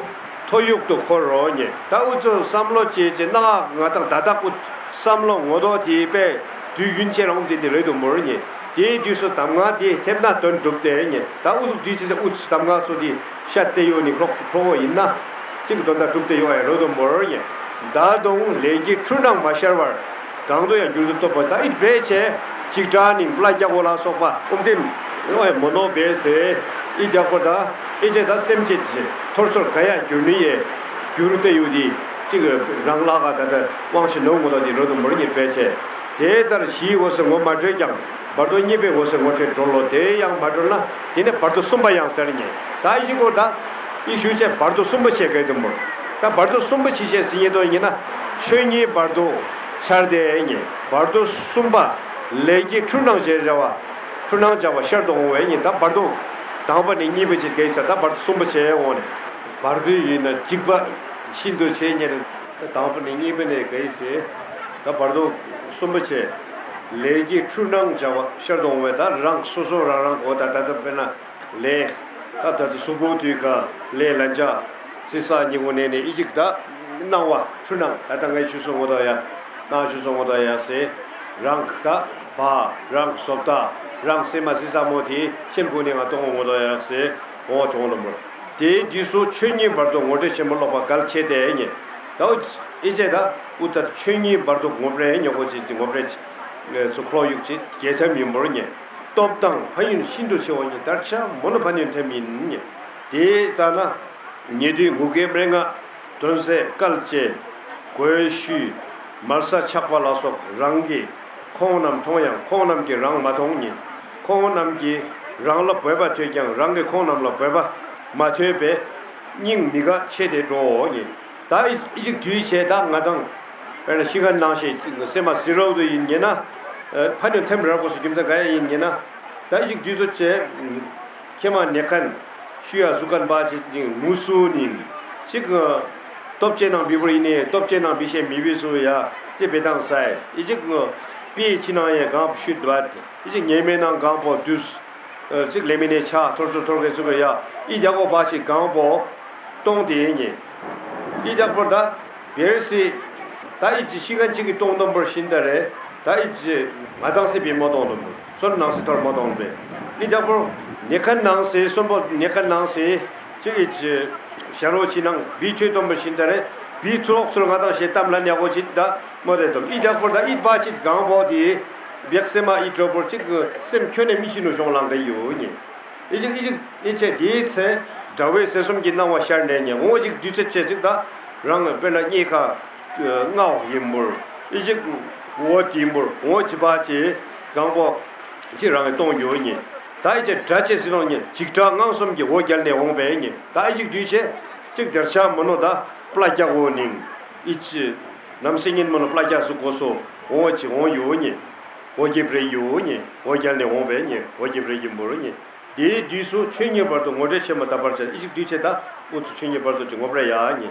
ཐོ་ཡུག་ཏུ་འཁོར་རོ་ཉེ། ད་འུ་ཚོ་བསམ་བློ་བྱེད་ཅེ་ན་ང་དང་ད་ལྟ་འུ་བསམ་བློ་ངོ་ཐོག་དེ་པས་དུས་རྒྱུན་ཆེ་རང་དེ་འདི་རེད་དུ་མོར་ཉེ། དེའི་དུས་སུ་གདམས་ངག་དེ་ཐེབས་ན་དོན་གྲུབ་སྟེ་ཉེ། ད་འུ་ཚོ་དུས་ཆེ་ཆེ་འུ་ཚོ་གདམས་ངག་ཚོ་དེ་ཤ་སྟེ་ཡོད་ནི་ཁོག་ཁོ་བོ་ཡིན་ན་གཅིག་དོན་དག་གྲུབ་སྟེ་ཡོད་ཨེ་རོ་དུ་མོར་ཉེ། ད་དུང་ལས་ཀྱི་འཁྲུལ་སྣང་མ་ཤར་བར། གང་དུ་ཡང་འགྱུར་དུ་སྟོབས་པ་ད་ཨིད་བེ་ཆེ། ཅིག་དྲ་ནིང་བླ་རྒྱ་བོ་ལ་སོགས་པ་ཨུམ་ཏིན་ཨོ་ཡ་མོ་ནོ་བེ་སེ་ཨི་རྒྱ་བོ་ད་ཨི་ཅེ་ད་སེམས་ཅེ་ཅེ་ཐོར་ཚོར་ག་ཡ་འགྱུར་ནི་ཡེ་འགྱུར་ཏེ་ཡོད་དི་ཅིག་རང་ལ་ག་ད་ད་དབང་ཤེས་ནོ་མོ་ད་དི་རོ་དུ་མོར་ཉེ་བེ་ཆེ། དེ་ལྟར་གཞིའི་འོད་ཟེར་ངོ་མ་འཕྲོད་ཀྱང་བར་དོ་གཉིས་པའི་འོད་ཟེར་ངོ་འཕྲོད་གྲོལ་ལོ། དེ་ཡང་མ་གྲོལ་ན་དེ་ནས་བར་དོ་གསུམ་པ་ཡང་ཟེར་ཉེ། ད་ཨི་ཅི་གོ་ད་ཨི་ཞུ་ཆེ་བར་དོ་གསུམ་པ་ཆེ་གེ་དུ་མོར་ད་བར་དོ་གསུམ་པ་ཆེ་ཆེ་ཟིན་ཉེ་དོ་ཉེ་ན་ཆོས་ཉིད་བར་དོ། འཆར་ཏེ་ཉེ། བར་དོ་གསུམ་པ། ལས་ཀྱི་འཁྲུལ་སྣང་ཞེས་བྱ་བ། འཁྲུལ་སྣང་བྱ་བ་ཤར་དུ་འོང་བས་ཉེ། ད་བར་དོ། དང་པ་ནི་གཉིས་པའི་ཕྱིར་གེགས་བྱ་ད་བར་དོ་གསུམ་པ་བྱས་འོང་ནས། བར་དོ་ཡིན་ན་འཇིགས་པ་ཤིན་ཏུ་ཆེ་ཉེ། ད་དང་པ་ནི་གཉིས་པ་ནས་གེགས་བྱས། ད་བར་དོ་གསུམ་པ་བྱས། ལས་ཀྱི་འཁྲུལ་སྣང་བྱ་བ་ཤར་དུ་འོང་བས་ད་རང་སོ་སོ་རང་རང་གོ་ད་ད་ད་དཔེར་ན། ལས། ད་ད་ལྟ་གཟུགས་པོ་དུས་ཀ་ལས་ལ་འཇའ། སྲིད་ས་ཉིན་གུང་ནས་ནས་ཨི་ཅིག་ད། སྣང་བ་འཁྲུལ་སྣང་ད་ལྟ་ངས་ཆུ་སོ་ངོ་ད་ཡ། སྣང་ཆུ་སོ་ངོ་ད་ཡ་ཟེ། རང་ད་བ། རང་བཟོ་ལྟ། རང་སེམས་མ་སྲིད་ས་མོ་དེ་ཤེམ་གུང་ནས་ང་གཏོང་ངོ་ད་ཡ་ཟེ། འོང་བྱུང་ལ་མོ། དེའི་དུས་སུ་ཆོས་ཉིད་བར་དུ་ངོ་སྤྲོད་ཆེན་པོ་ཀློག་པ་གལ་ཆེ་སྟེ་ཉེ། ད་འུ་ཨི་ཅེ་ད་འུ་ད་ཆོས་ཉིད་བར་དུ་ངོ་སྤྲོད་ཉོ་གོ་ཅེ་ཅེ་ངོ་སྤྲོད་ཅེ། ཚུ་ཁོ་ཡུག་ཅེ་རྒྱལ་ཐབས་ཡིན་པོར་ཉེ། སྟོབས་དང་ཕན་ཡོན་ཤིན་ཏུ་ཆེ་བ་ཉེ་དར་ཆ་མོ་ནོ་ཕན་ཡོན་ཐེམ་ཡིན་ཉེ། དེའི་རྩ་ན། ཉེ་དུས་ངུ་སྐད་སྨྲེ་ངག་དོན་ཟད་སྐལ་བཅས། གོས་ཞུས། མལ་ས་ཆག་པ་ལ་སོགས་རང་གིས་ཁོང་རྣམས་མཐོང་ཡང་ཁོང་རྣམས་ཀྱིས་རང་མ་མཐོང་ཉིད། ཁོང་རྣམས་ཀྱིས་རང་ལ་འབོད་པ་ཐོས་ཀྱང་རང་གིས་ཁོང་རྣམས་ལ་འབོད་པ་མ་ཐོས་པས་སྙིང་མི་དགའ་ཆེ་སྟེ་འགྲོའོ་ཉིད། ད་ཨི་ཨི་ཅིག་དུས་བྱས་ད་ང་དང་དཔེར་ན་ཤི་ཁན་ནང་བཞིན་སེམས་མ་ཟི་རོ་དུ་ཡིན་ཉེ་ན། ཕ་ནུ་ཐེམ་ར་གོ་སུ་རྒྱུ་མཚན་ག་ཡ་ཡིན་ཉེ་ན། ད་ཨི་ཅིག་དུས་ཚོད་བྱས། ཁྱེད་མ་ནེ་ཁན་ཤུ་ཡ་ཟུ་ཁན་པ་ཅིག་ཅིག་མུ་སུ་ནིང་ཅིག་སྟོབས་ཆེ་ནང་བི་བུར་ཡིན་ནི་སྟོབས་ཆེ་ནང་བི་ཤེ་མི་བི་སུ་ཡ་ཅི་བེ་དང་སའི་ཨི་ཅིག་པི་ཆི་ནང་ཡ་གང་ཤུད་བད་ཨི་ཅིག་ཉེ་མེ་ནང་གང་པོ་དུས་ཅིག་ལེ་མི་ནེ་ཆ་ཐོར་སུ་ཐོར་གེ་ཚུ་གེ་ཡ་ཨི་རྒྱ་གོ་པ་ཅིག་གང་པོ་གཏོང་དེ་ཉེ་ཨི་རྒྱ་པོར་ད་བེར་སི་ད་ཨི་ཅི་ཤི་ཁན་ཅིག་གི་གཏོང་དོན་པོར་ཤིན་ད་རེ་ད་ཨི་ཅི་ང་དང་སི་བི་མོ་གཏོང་དོན་པོར། སོན་ནང་སི་ཐོར་མ་གཏོང་པས། ནི་རྒྱ་པོར་ཉེ་ཁན་ནང་སི་སོན་པོ་ཉེ་ཁན་ནང་སི་ཅིག་གི་ཅི་ཤ་རོ་ཅི་ནང་བི་ཆོས་སྟོན་པ་ཤིན་ད་རེ་བི་ཚུ་ལོག་ཚུར་ང་དང་ཤེ་གཏམ་ལ་ཉ་གོ་ཅིག་ད་མོ་རེ་དོ་ཨི་རྒྱ་པོར་ད་ཨི་པ་ཅིག་གང་པོ་དི་བེག་སེ་མ་ཨི་ཀྲོ་པོར་ཅིག་གི་སེམས་ཁྱོན་ནས་མི་ཤི་ནུ་ཤོང་ལང་གི་ཡོད་ཉེ། ཨི་ཅིག་ཨི་ཅིག་ཨི་ཅེ་དེའི་ཚེ་དགྲ་བོའི་ཟེར་གསུམ་གྱི་སྣང་བ་ཤར་ནས་ཉེ་འོང་ཅིག་དུས་ཚོད་ཅེ་ཅིག་ད་རང་དཔེར་ན་རྙེད་ཁ་ལྔ་བ་ཡིན་པོར་ཨི་ཅིག་འོ་དེ་ཡིན་པོར་འོ་ཅི་པ་ཅེ་གང་པོ། ཅི་རང་གི་གཏོང་ཡོད་ཉེ། ད་ཨི་ཅེ་དགྲ་ཅེས་ཟེར་ནོ་ཉེ་འཇིགས་སྐྲག་དངངས་གསུམ་གྱི་འོ་བརྒྱལ་ནས་འོང་པས་ཉེ། ད་ཨི་ཅིག་དུས་ཆེ་ཅིག་དེར་ཆ་མོ་ནོ་ད་པླ་རྒྱག་འོ་ནིང་ཨི་ཅི་ནམ་སེ་ཉིན་མོ་ནོ་པླ་རྒྱག་སུ་གོ་སོ་འོ་ཅི་འོང་ཡོད་ཉེ། འོ་རྒྱབ་རེ་ཡོད་ཉེ་འོ་བརྒྱལ་ནས་འོང་པས་ཉེ་འོ་རྒྱབ་རེ་ཡིན་པོ་རུ་ཉེ། དེའི་དུས་སུ་ཆོས་ཉིད་བར་དུ་ངོ་སྤྲོད་ཆེན་མོ་ད་བར་ཆ་ཨི་ཅིག་དུས་ཆེ་ད་འུ་ཚུ་ཆོས་ཉིད་བར་དུ་ཅི་ངོ་སྤྲོད་ཡ་ཉེ།